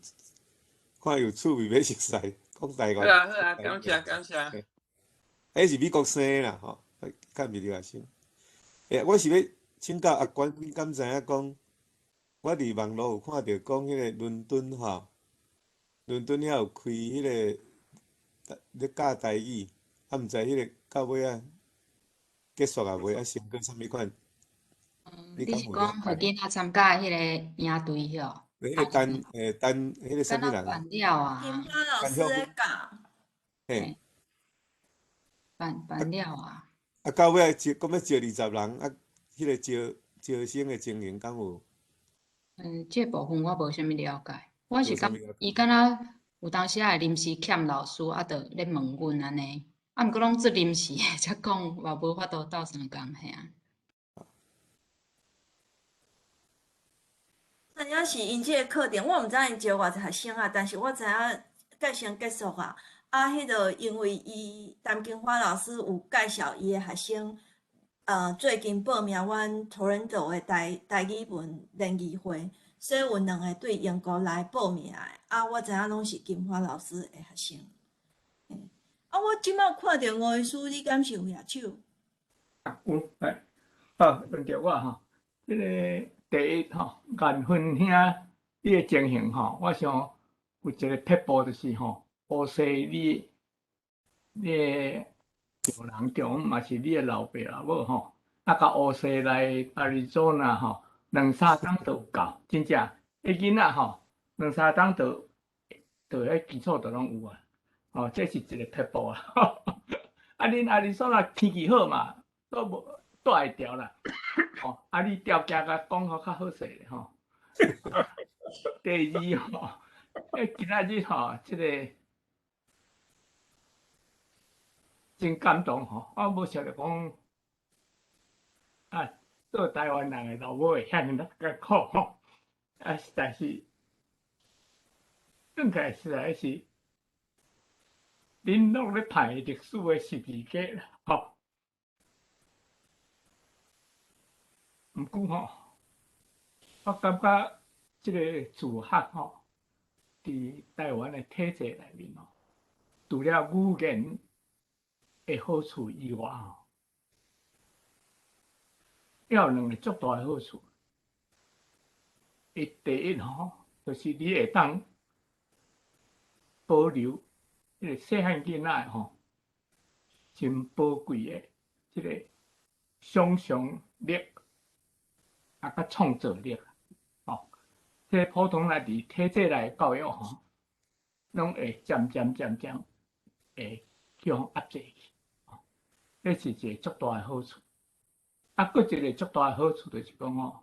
Speaker 3: 看伊有趣味欲熟似講台語。
Speaker 12: 好啊好啊，感謝感謝。
Speaker 3: 彼是美國生的啦，吼，較毋是留學生。欸，我是欲請教阿關，你敢知影講？我佇網路有看著講，彼个倫敦吼，倫敦遐有開彼个咧教台語，啊，毋知彼个到尾仔結束啊未？啊，成果啥物款？
Speaker 2: 你是講予囡仔參加彼個營隊吼？
Speaker 3: 彼个陳陳彼个啥物人？
Speaker 2: 辦了啊！
Speaker 7: 金花老師咧教。
Speaker 3: 嘿。
Speaker 2: 辦辦了啊！
Speaker 3: 啊，到尾仔招，講欲招20人，啊，彼个招招生的情形敢有？
Speaker 2: 嗯，這部分我無啥物了解，我是感覺伊敢若有當時仔會臨時欠老師，啊，就咧問阮按呢，啊，毋過攏做臨時的，才講嘛無法度鬥相共，嘿啊。
Speaker 7: 知影是𪜶這个課程，我毋知𪜶招偌濟學生啊，但是我知影計先結束啊。啊，彼个因為伊陳金花老師有介紹伊的學生，最近報名阮 Toronto 的台台語文聯誼會，所以有兩个對英國來報名的。啊，我知影攏是金花老師的學生。啊，我這擺看著吳醫師，你敢是有舉手？
Speaker 15: 啊，有，來，好，輪著我吼。這个第一吼，顏芬兄你的情形吼，我想有一个撇步就是吼，烏西你你的丈人丈母嘛是你的老爸老母吼，啊，佮烏西來 Arizona 吼，兩三冬就有夠，真正，彼囡仔吼，兩三冬就就彼基礎就攏有啊，吼，這是一個撇步啊。啊，恁 Arizona 天氣好嘛，都無帶會牢啦，吼，啊，你條件共講予較好勢咧吼。第二吼，今仔日吼，這个真感動吼，我無想著講啊，做台灣人的老母會遐爾仔艱苦吼，啊，實在是，講起來實在是，恁攏咧排歷史的十字架啦，吼。毋過吼，我感覺這个自學吼，佇台灣的體制內面吼，除了語言的好處以外吼，猶有兩个足大的好處。伊第一吼，就是你會當保留彼个細漢囡仔吼，真寶貴的這个想像力。啊，佮創造力，吼，這個普通來佇體制內教育吼，攏會漸漸漸漸會去予壓制去，吼，這是一个足大的好處。啊，閣一个足大的好處就是講吼，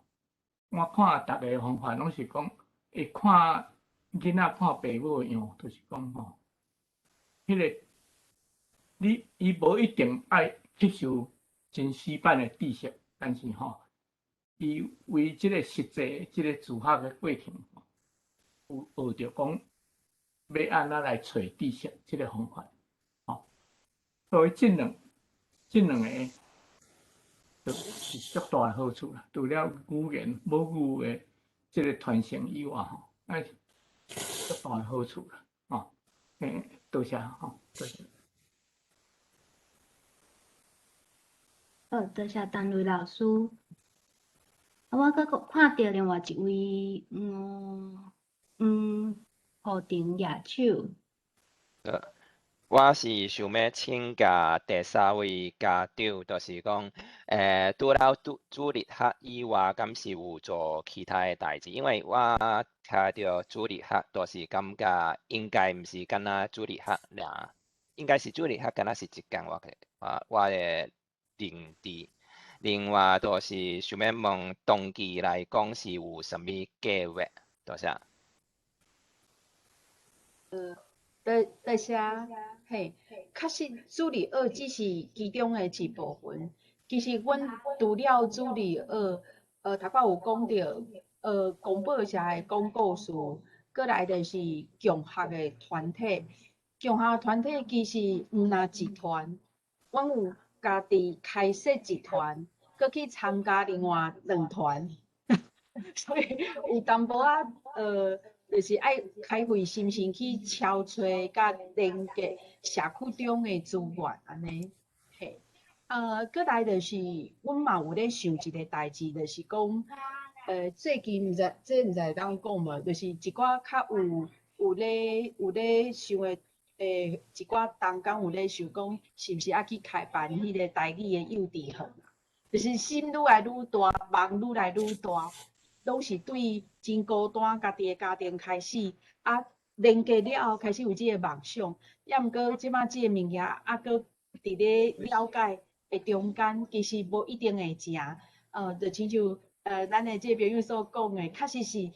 Speaker 15: 我看逐个方法攏是講，會看囡仔看爸母的樣，就是講吼，彼个你伊無一定愛吸收真死板的知識，但是吼，伊為這个實際這个自學的過程，有學著講欲按怎來揣知識這个方法，吼。所以這兩這兩个就是足大的好處啦。除了語言母語的這个傳承以外，吼，哎，足大的好處啦，吼。多謝，吼，多謝。
Speaker 1: 好，多謝陳瑞老師。啊，我閣看著另外一位，胡婷舉手。
Speaker 16: 我是想欲請教第三位家長，就是講，除了主日學以外，敢是有做其他的代誌？因為我聽著主日學，就是感覺應該毋是干焦主日學爾，應該是主日學敢若是一工，我的認知。另外，就是想欲問，長期來講是有啥物計劃？多謝。
Speaker 10: 多謝，嘿，確實主日學只是其中的一部分。其實阮除了主日學，頭拄有講著，公報社的廣告詞，閣來就是共學的團體。共學團體其實毋若一團，阮有家己開設一團，閣去參加另外兩團，所以有淡薄仔，就是愛開費心神去敲揣佮連結社區中的資源，按呢，嘿，閣來就是，阮嘛有咧想一个代誌，就是講，最近毋知，這毋知會當講無，就是一寡較有咧想的，一寡同工有咧想講，是毋是愛去開辦彼个台語的幼稚園，就是心愈來愈大，夢愈來愈大。攏是對真孤單，家己的家庭開始，啊，連結了後開始有這个夢想，抑毋過這擺這个物件，啊，閣佇咧了解的中間，其實無一定會成，就親像咱的這个朋友所講的，確實是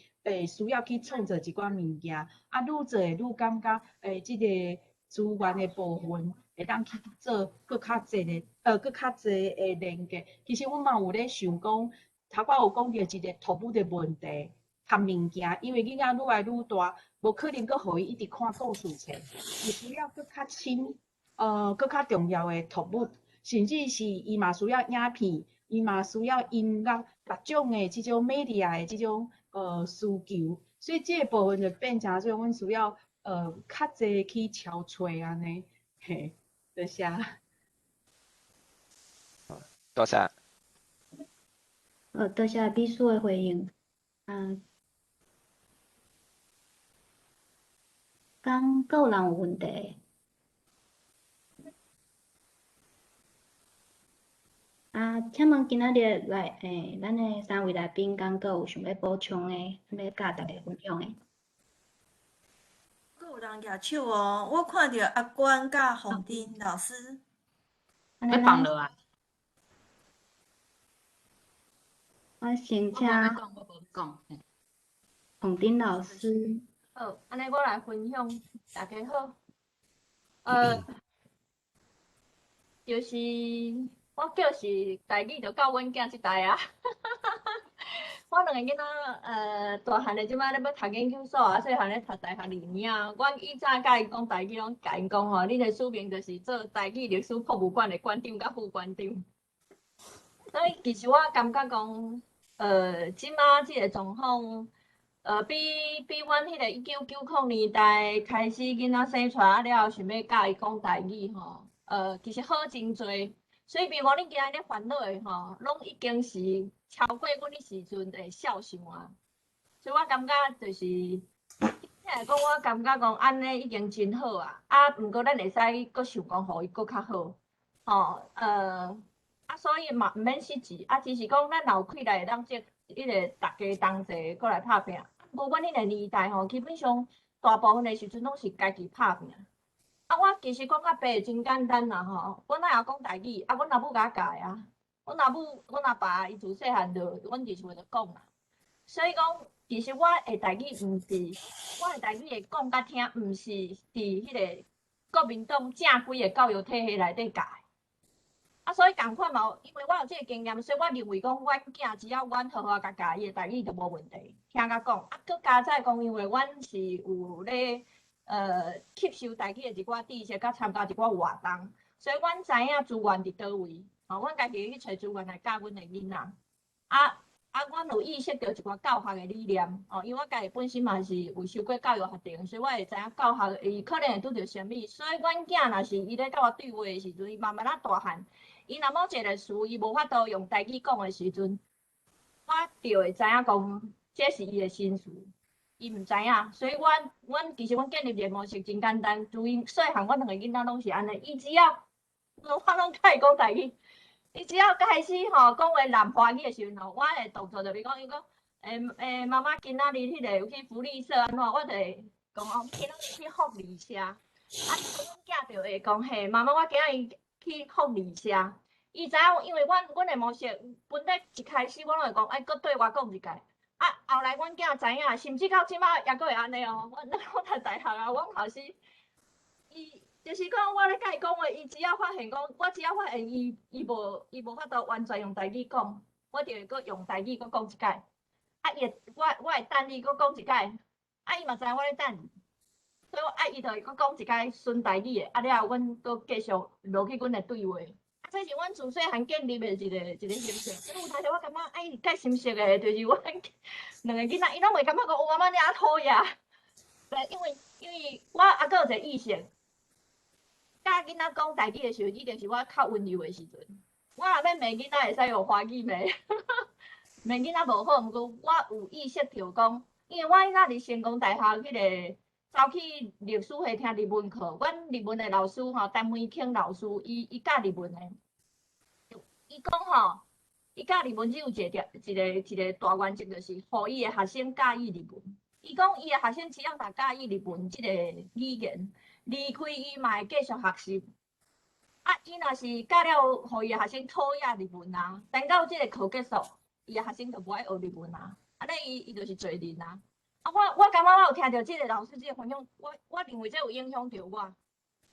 Speaker 10: 需要去創造一寡物件，啊，愈做會愈感覺，這个資源的部分會當去做閣較濟的，閣較濟的連結。其實阮嘛有咧想講。頭拄有講著一个托母的問題，含物件，因為囡仔愈來愈大，無可能閣予伊一直看故事冊，伊需要閣較深，閣較重要的讀物，甚至是伊嘛需要影片，伊嘛需要音樂，各種的這種 media 的這種需求，所以這个部分就變成說，阮需要較濟去敲揣按呢，嘿，多謝。
Speaker 16: 多謝。
Speaker 1: 多謝秘書的回應。敢閣有人有問題？啊，請問今仔日來，咱的三位來賓敢閣有想欲補充的，欲佮大家分享的？
Speaker 7: 閣有人舉手哦，我看著阿關佮鳳珍老師。
Speaker 2: 欲放落來。
Speaker 1: 我先請鳳珍老師。
Speaker 6: 好，按呢我來分享，大家好。就是我叫是台語就教阮囝這代啊。我兩個囡仔，大漢的這擺咧欲讀研究所啊，細漢咧讀大學二年啊。阮以早佮𪜶講台語，攏共𪜶講吼，恁的使命就是做台語歷史博物館的館長佮副館長。所以其實我感覺講，這擺這個狀況，比阮彼個1990年代開始囡仔生出來了後，想欲教伊講台語吼，其實好真濟。所以，比如講，恁今仔日咧煩惱的吼，攏已經是超過阮彼時陣的肖想啊。所以我感覺就是，聽來講，我感覺講按呢已經真好啊。啊，毋過咱會使閣想講，予伊閣較好，吼，啊，所以嘛毋免失志，啊，只是講咱若有氣力會當這彼个逐家同齊閣來拍拚。無阮彼个年代吼，基本上大部分的時陣攏是家己拍拚。啊，我其實講較白真簡單啦吼，阮哪會曉講台語，啊，阮阿母共我教的啊，阮阿母、阮阿爸伊自細漢就，阮就是會講啦。所以講，其實我的台語毋是，我的台語會講佮聽，毋是佇彼个國民黨正規的教育體系內底教的。啊，所以仝款嘛，因為我有這个經驗，所以我認為講，阮囝只要阮好好共教，伊的台語就無問題，聽佮講。啊，閣加載講，因為阮是有咧，吸收台語的一寡知識，佮參加一寡活動，所以阮知影資源佇佗位，吼，阮家己去揣資源來教阮的囡仔。啊啊，阮有意識著一寡教學的理念，哦，因為我家己本身嘛是有修過教育學程，所以我會知影教學伊可能會拄著啥物。所以阮囝若是伊咧佮我對話的時陣，伊慢慢仔大漢，伊若某一個詞伊無法度用台語講的時陣，我就會知影講這是伊的心事，伊毋知影。所以阮阮其實阮建立一個模式真簡單，自伊細漢，阮兩個囡仔攏是按呢，伊只要我攏共伊講台語。伊只要開始吼講話南華語的時陣吼，我的動作就比如講，伊講，欸欸，媽媽今仔日彼個有去福利社按怎，我就會講哦，今仔日去福利社。啊，阮囝就會講嘿，媽媽，我今仔日去福利社。伊知影，因為阮阮的模式本來一開始我攏會講，愛閣對我講一擺。啊，後來阮囝知影，甚至到這擺猶閣會按呢哦。阮我讀大學啊，阮老師，伊。就是講，我咧共伊講話，伊只要發現講，我只要發現伊伊無伊無法度完全用台語講，我就會閣用台語閣講一擺。啊，伊會我我會等伊閣講一擺，啊，伊嘛知影我咧等，所以啊，伊就會閣講一擺純台語的，啊了後，阮閣繼續落去阮的對話。啊，這是阮自細漢建立的一個一個形象。所以有當時我感覺，啊，伊較心熟的，就是阮兩个囡仔，伊攏袂感覺講，哦，媽媽你遮討厭。對，因為因為我猶閣有一個意識。教囡仔講台語的時陣，一定是我較溫柔的時陣。我若欲罵囡仔，會使用華語罵，罵囡仔無好。毋過我有意識著講，因為我囡仔佇成功大學彼個走去歷史系聽日文課，阮日文的老師吼，陳梅卿老師，伊伊教日文的，伊講吼，伊教日文只有一個一個一個大原則，就是予伊的學生佮意日文。伊講伊的學生只要若佮意日文這個語言，離開伊嘛會繼續學習。啊，伊若是教了，予伊的學生討厭日文啊，等到這個課結束，伊的學生就無愛學日文啊。按呢伊伊就是罪人啊。啊，我我感覺我有聽著這個老師這個分享，我我認為這有影響著我。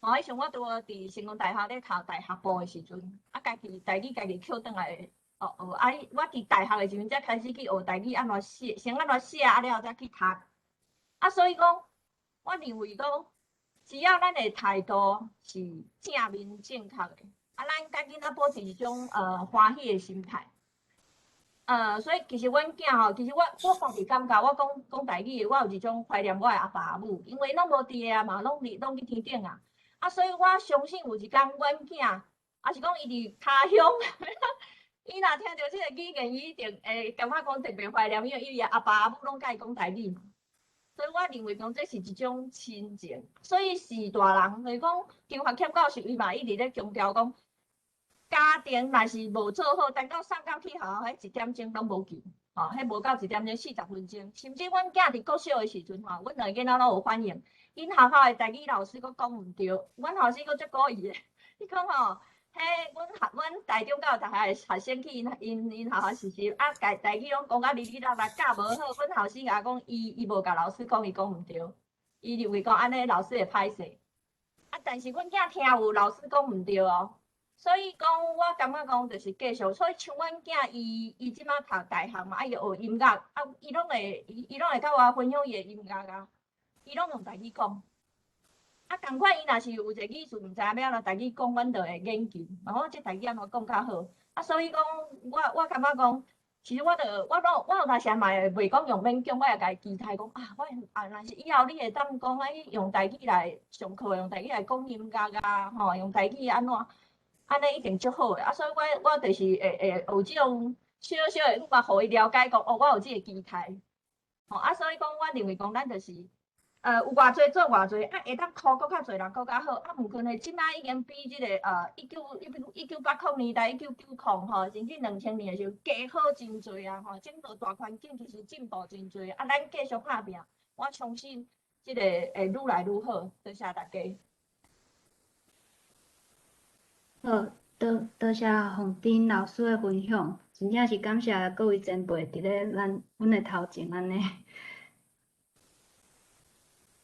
Speaker 6: 吼，彼時我拄好佇成功大學咧讀大學部的時陣，啊，家己台語家己抾轉來學學。啊，我佇大學的時陣才開始去學台語按怎寫，先按怎寫，啊了後才去讀。啊，所以講，我認為講，只要咱的態度是正面正確的，啊，咱共囡仔保持一種歡喜的心態。所以其實阮囝吼，其實我我家己感覺，我講講台語的，我有一種懷念我的阿爸阿母，因為攏無佇个啊嘛，攏佇攏去天頂啊。啊，所以我相信有一工，阮囝，抑是講伊佇他鄉，伊若聽著這個語言，伊一定會感覺講特別懷念，因為伊的阿爸阿母攏佮伊講台語嘛。所以我認為講這是一種親情，所以是大人，就是講張發謙教授伊嘛一直咧強調講，家庭若是無做好，等到送到去學校，彼一點鐘攏無救，吼，彼無夠一點鐘40分鐘，甚至阮囝佇國小的時陣吼，阮兩个囡仔攏有反應，𪜶學校的台語老師閣講毋對，阮老師閣足故意的，伊講吼，彼阮學阮台中教育大學的學生去𪜶𪜶𪜶學校實習，啊，家台語攏講甲哩哩啦啦，教無好，阮老師共講，伊伊無共老師講，伊講毋對，伊認為講按呢老師會歹勢。啊，但是阮囝聽有老師講毋對哦，所以講我感覺講就是繼續，所以像阮囝伊伊這馬讀大學嘛，啊伊學音樂，啊伊攏會伊伊攏會佮我分享伊的音樂啊，伊攏用台語講。啊，仝款伊若是有一個語詞毋知影欲按怎台語講，阮就會研究，嘛講這台語按怎講較好。啊，所以講我我感覺講，其實我著我攏我有當時嘛會袂講用勉強，我會共伊期待講啊，我啊若是以後你會當講啊，用台語來上課，用台語來講音樂啊，吼，用台語按怎，按呢一定足好的。啊，所以我我就是會會有這種小小的，嘛予伊了解講，哦，我有這個期待。吼，啊，所以講我認為講咱就是。有偌濟做偌濟，啊，會當箍閣較濟人閣較好。啊，毋過呢，這擺已經比這個1980年代、1990吼，甚至2000年的時候，加好真濟啊！吼，整個大環境其實進步真濟。啊，咱繼續拍拚，我相信這個會愈來愈好。多謝大家。
Speaker 1: 好，多多謝鳳珍老師的分享，真正是感謝各位前輩佇咧咱阮的頭前按呢。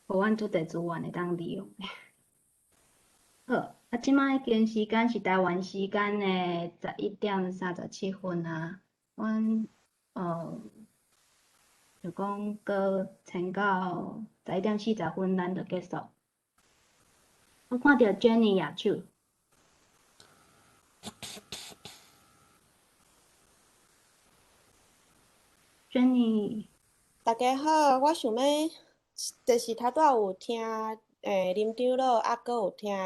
Speaker 1: 予阮足濟資源會當利用。好，啊，這擺已經時間是台灣時間的11點37分啊。阮就講閣撐到11點40分，咱就結束。我看著 Jenny 舉手。Jenny，
Speaker 17: 大家好，我想欲，就是頭拄仔有聽林長老，啊，閣有聽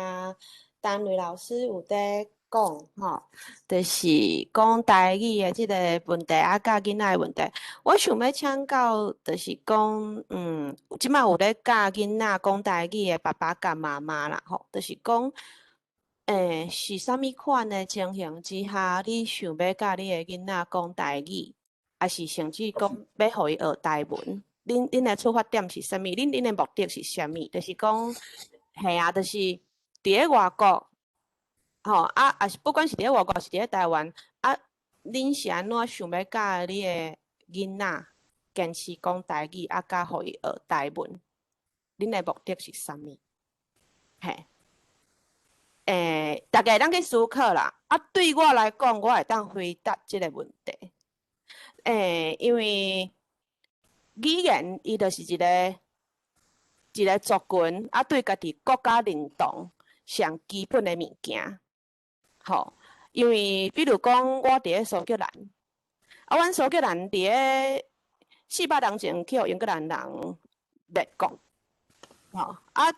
Speaker 17: 陳瑞老師有佇講吼，就是講台語的這個問題，啊，佮囡仔的問題。我想欲請教，就是講，這擺有咧教囡仔講台語的爸爸佮媽媽啦，吼，就是講，是啥物款的情形之下，你想欲教你的囡仔講台語，抑是甚至講欲予伊學台文？恁的出發點是啥物？恁的目的是啥物？就是講，嘿啊，就是佇咧外國，吼啊，抑是不管是佇咧外國，抑是佇咧台灣，啊，恁是按怎想欲教你的囡仔堅持講台語，啊，佮予伊學台文？恁的目的是啥物？嘿，大家會當去思考啦。啊，對我來講，我會當回答這個問題。因為語言伊就是一個族群，啊，對家己國家認同上基本的物件，吼。因為比如講，我佇咧蘇格蘭，啊，阮蘇格蘭佇咧400年前去予英格蘭人滅國，吼，啊，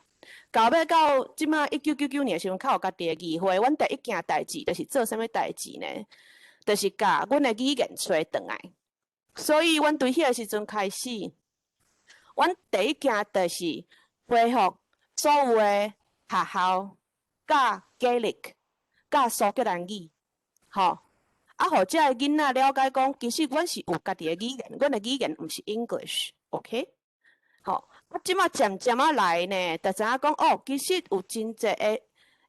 Speaker 17: 到尾到這馬1999年的時陣，較有家己的議會。阮第一件代誌就是做啥物代誌呢？就是共阮的語言揣轉來。所以，阮對彼個時陣開始，阮第一件就是恢復所有的學校佮 Gaelic 佮蘇格蘭語，吼，啊，予這个囡仔了解講，其實阮是有家己的語言，阮的語言毋是 English，OK？吼，啊，這馬漸漸仔來呢，就知影講，哦，其實有真濟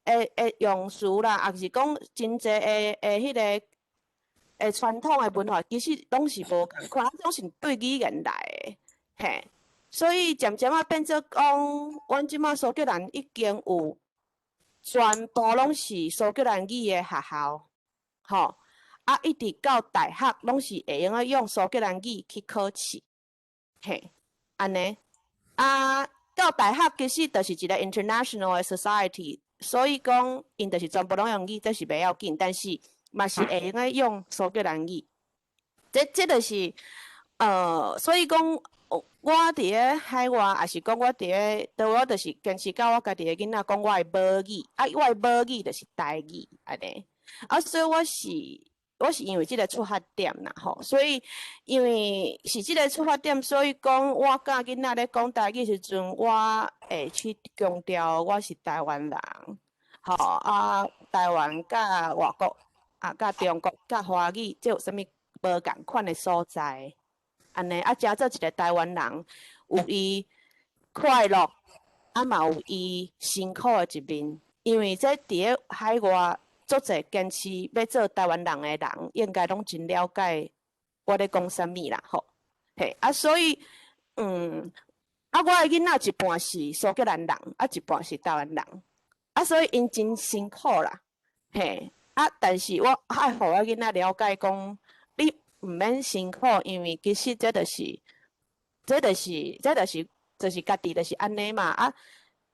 Speaker 17: 的用詞啦，抑是講真濟的彼個傳統的文化，其實攏是無仝款，攏是對語言來的，嘿。所以漸漸仔變做講，阮這馬蘇格蘭已經有全部攏是蘇格蘭語的學校，吼，啊，一直到大學攏是會用得用蘇格蘭語去考試，嘿，按呢，啊，到大學其實就是一個 international 的 society，所以講𪜶就是全部攏用語，這是袂要緊，但是嘛是會用得用蘇格蘭語，這就是，所以講，我佇咧海外，抑是講我佇咧，佗我就是堅持教我家己的囡仔講我的母語，啊，我的母語就是台語，按呢，啊，所以我是因為這個出發點啦，吼，所以因為是這個出發點，所以講我教囡仔咧講台語時陣，我會去強調我是台灣人，吼，啊，台灣佮外國，啊，佮中國、佮華語，這有啥物無仝款的所在？按呢，啊，誠做一個台灣人，有伊快樂，啊嘛有伊辛苦的一面。因為這佇咧海外足濟堅持欲做台灣人的人，應該攏真了解我咧講啥物啦，吼。嘿，啊，所以，啊，我的囡仔一半是蘇格蘭人，啊，一半是台灣人，啊，所以𪜶真辛苦啦，嘿，啊，但是我愛予我囡仔了解講，你毋免辛苦，因為其實這就是，這就是，這就是，就是家己就是按呢嘛，啊，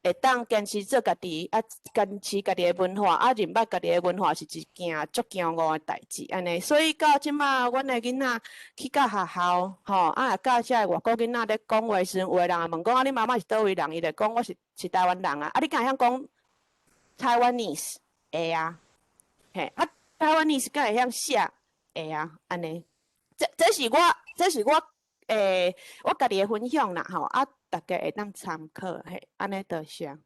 Speaker 17: 會當堅持做家己，啊，堅持家己的文化，啊，認捌家己的文化是一件足驕傲的代誌，按呢。所以到這馬，阮的囡仔去到學校，吼，啊，佮遮个外國囡仔咧講話時陣，有的人會問講，啊，你媽媽是佗位人？伊就講我是台灣人啊，啊，你敢會曉講 Taiwanese？會啊，嘿，啊，Taiwanese 敢會曉寫？會啊，按呢。這是我我家己的分享啦，吼，啊，大家會當參考，嘿，按呢多謝。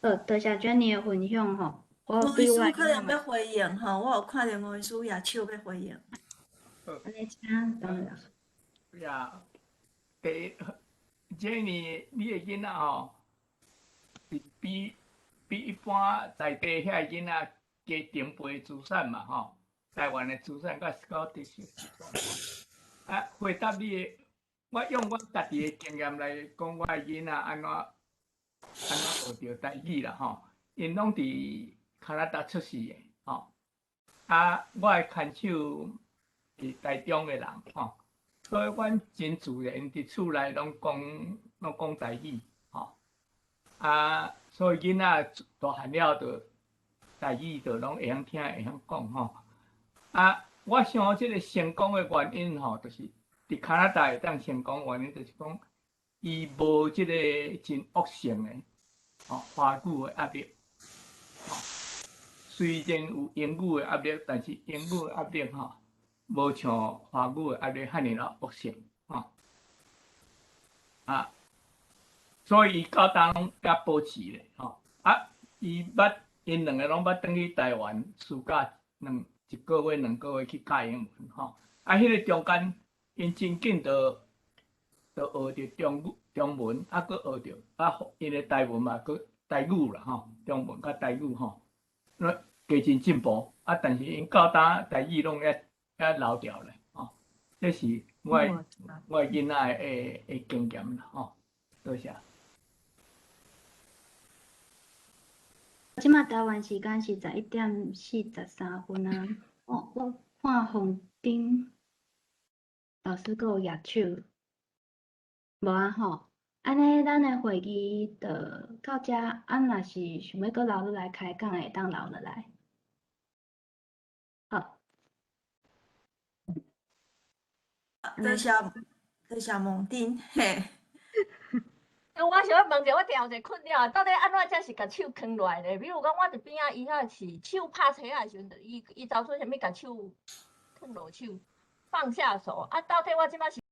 Speaker 1: 好，多謝 Jenny 的分享吼。我
Speaker 7: 吳醫師可能欲回應吼，我有看著吳醫師舉手欲回應。
Speaker 1: 按呢請董老師。
Speaker 15: 呀，第一，Jenny，你的囡仔吼，是比一般在地遐囡仔加長輩資產嘛吼。台灣的資產佮較特色。啊，回答你的，我用我家己的經驗來講，我的囡仔按怎按怎學著台語啦吼，𪜶攏佇加拿大出世的吼。啊，我的牽手是台中的人吼，所以阮真自然佇厝內攏講台語吼。啊，所以囡仔大漢了就台语就攏會曉聽，會曉講吼。啊，我想這个成功的原因吼，就是佇加拿大會當成功原因，就是講伊無這个真惡性的吼華語的壓力。吼，雖然有英語的壓力，但是英語的壓力吼，無像華語的壓力遐爾仔惡性吼。啊，所以伊到今攏猶保持咧吼。啊，伊捌𪜶兩个攏捌轉去台灣，暑假兩一個月兩個月去教英文吼。啊，彼个中間，𪜶真緊就學著中語中文，啊，閣學著啊，𪜶的台文嘛，閣台語啦吼，中文佮台語吼，攏加真進步。啊，但是𪜶到今台語攏猶猶漏掉咧吼。這是我的囡仔的經驗啦吼。多謝。
Speaker 1: 這馬台灣時間是11點43分啊！我看紅燈老師閣有舉手，無啊吼。按呢，咱的會議就到遮。啊，若是想欲閣留落來開講，會當留落來。好。
Speaker 7: 多謝多謝孟丁，嘿。
Speaker 6: 我想欲問者，我定有一个困擾，到底按怎才是共手囥落來咧？比如講，我佇邊仔，伊遐是手拍冊仔的時陣，伊伊走出啥物共手囥落手，放下手。啊，到底我這擺是？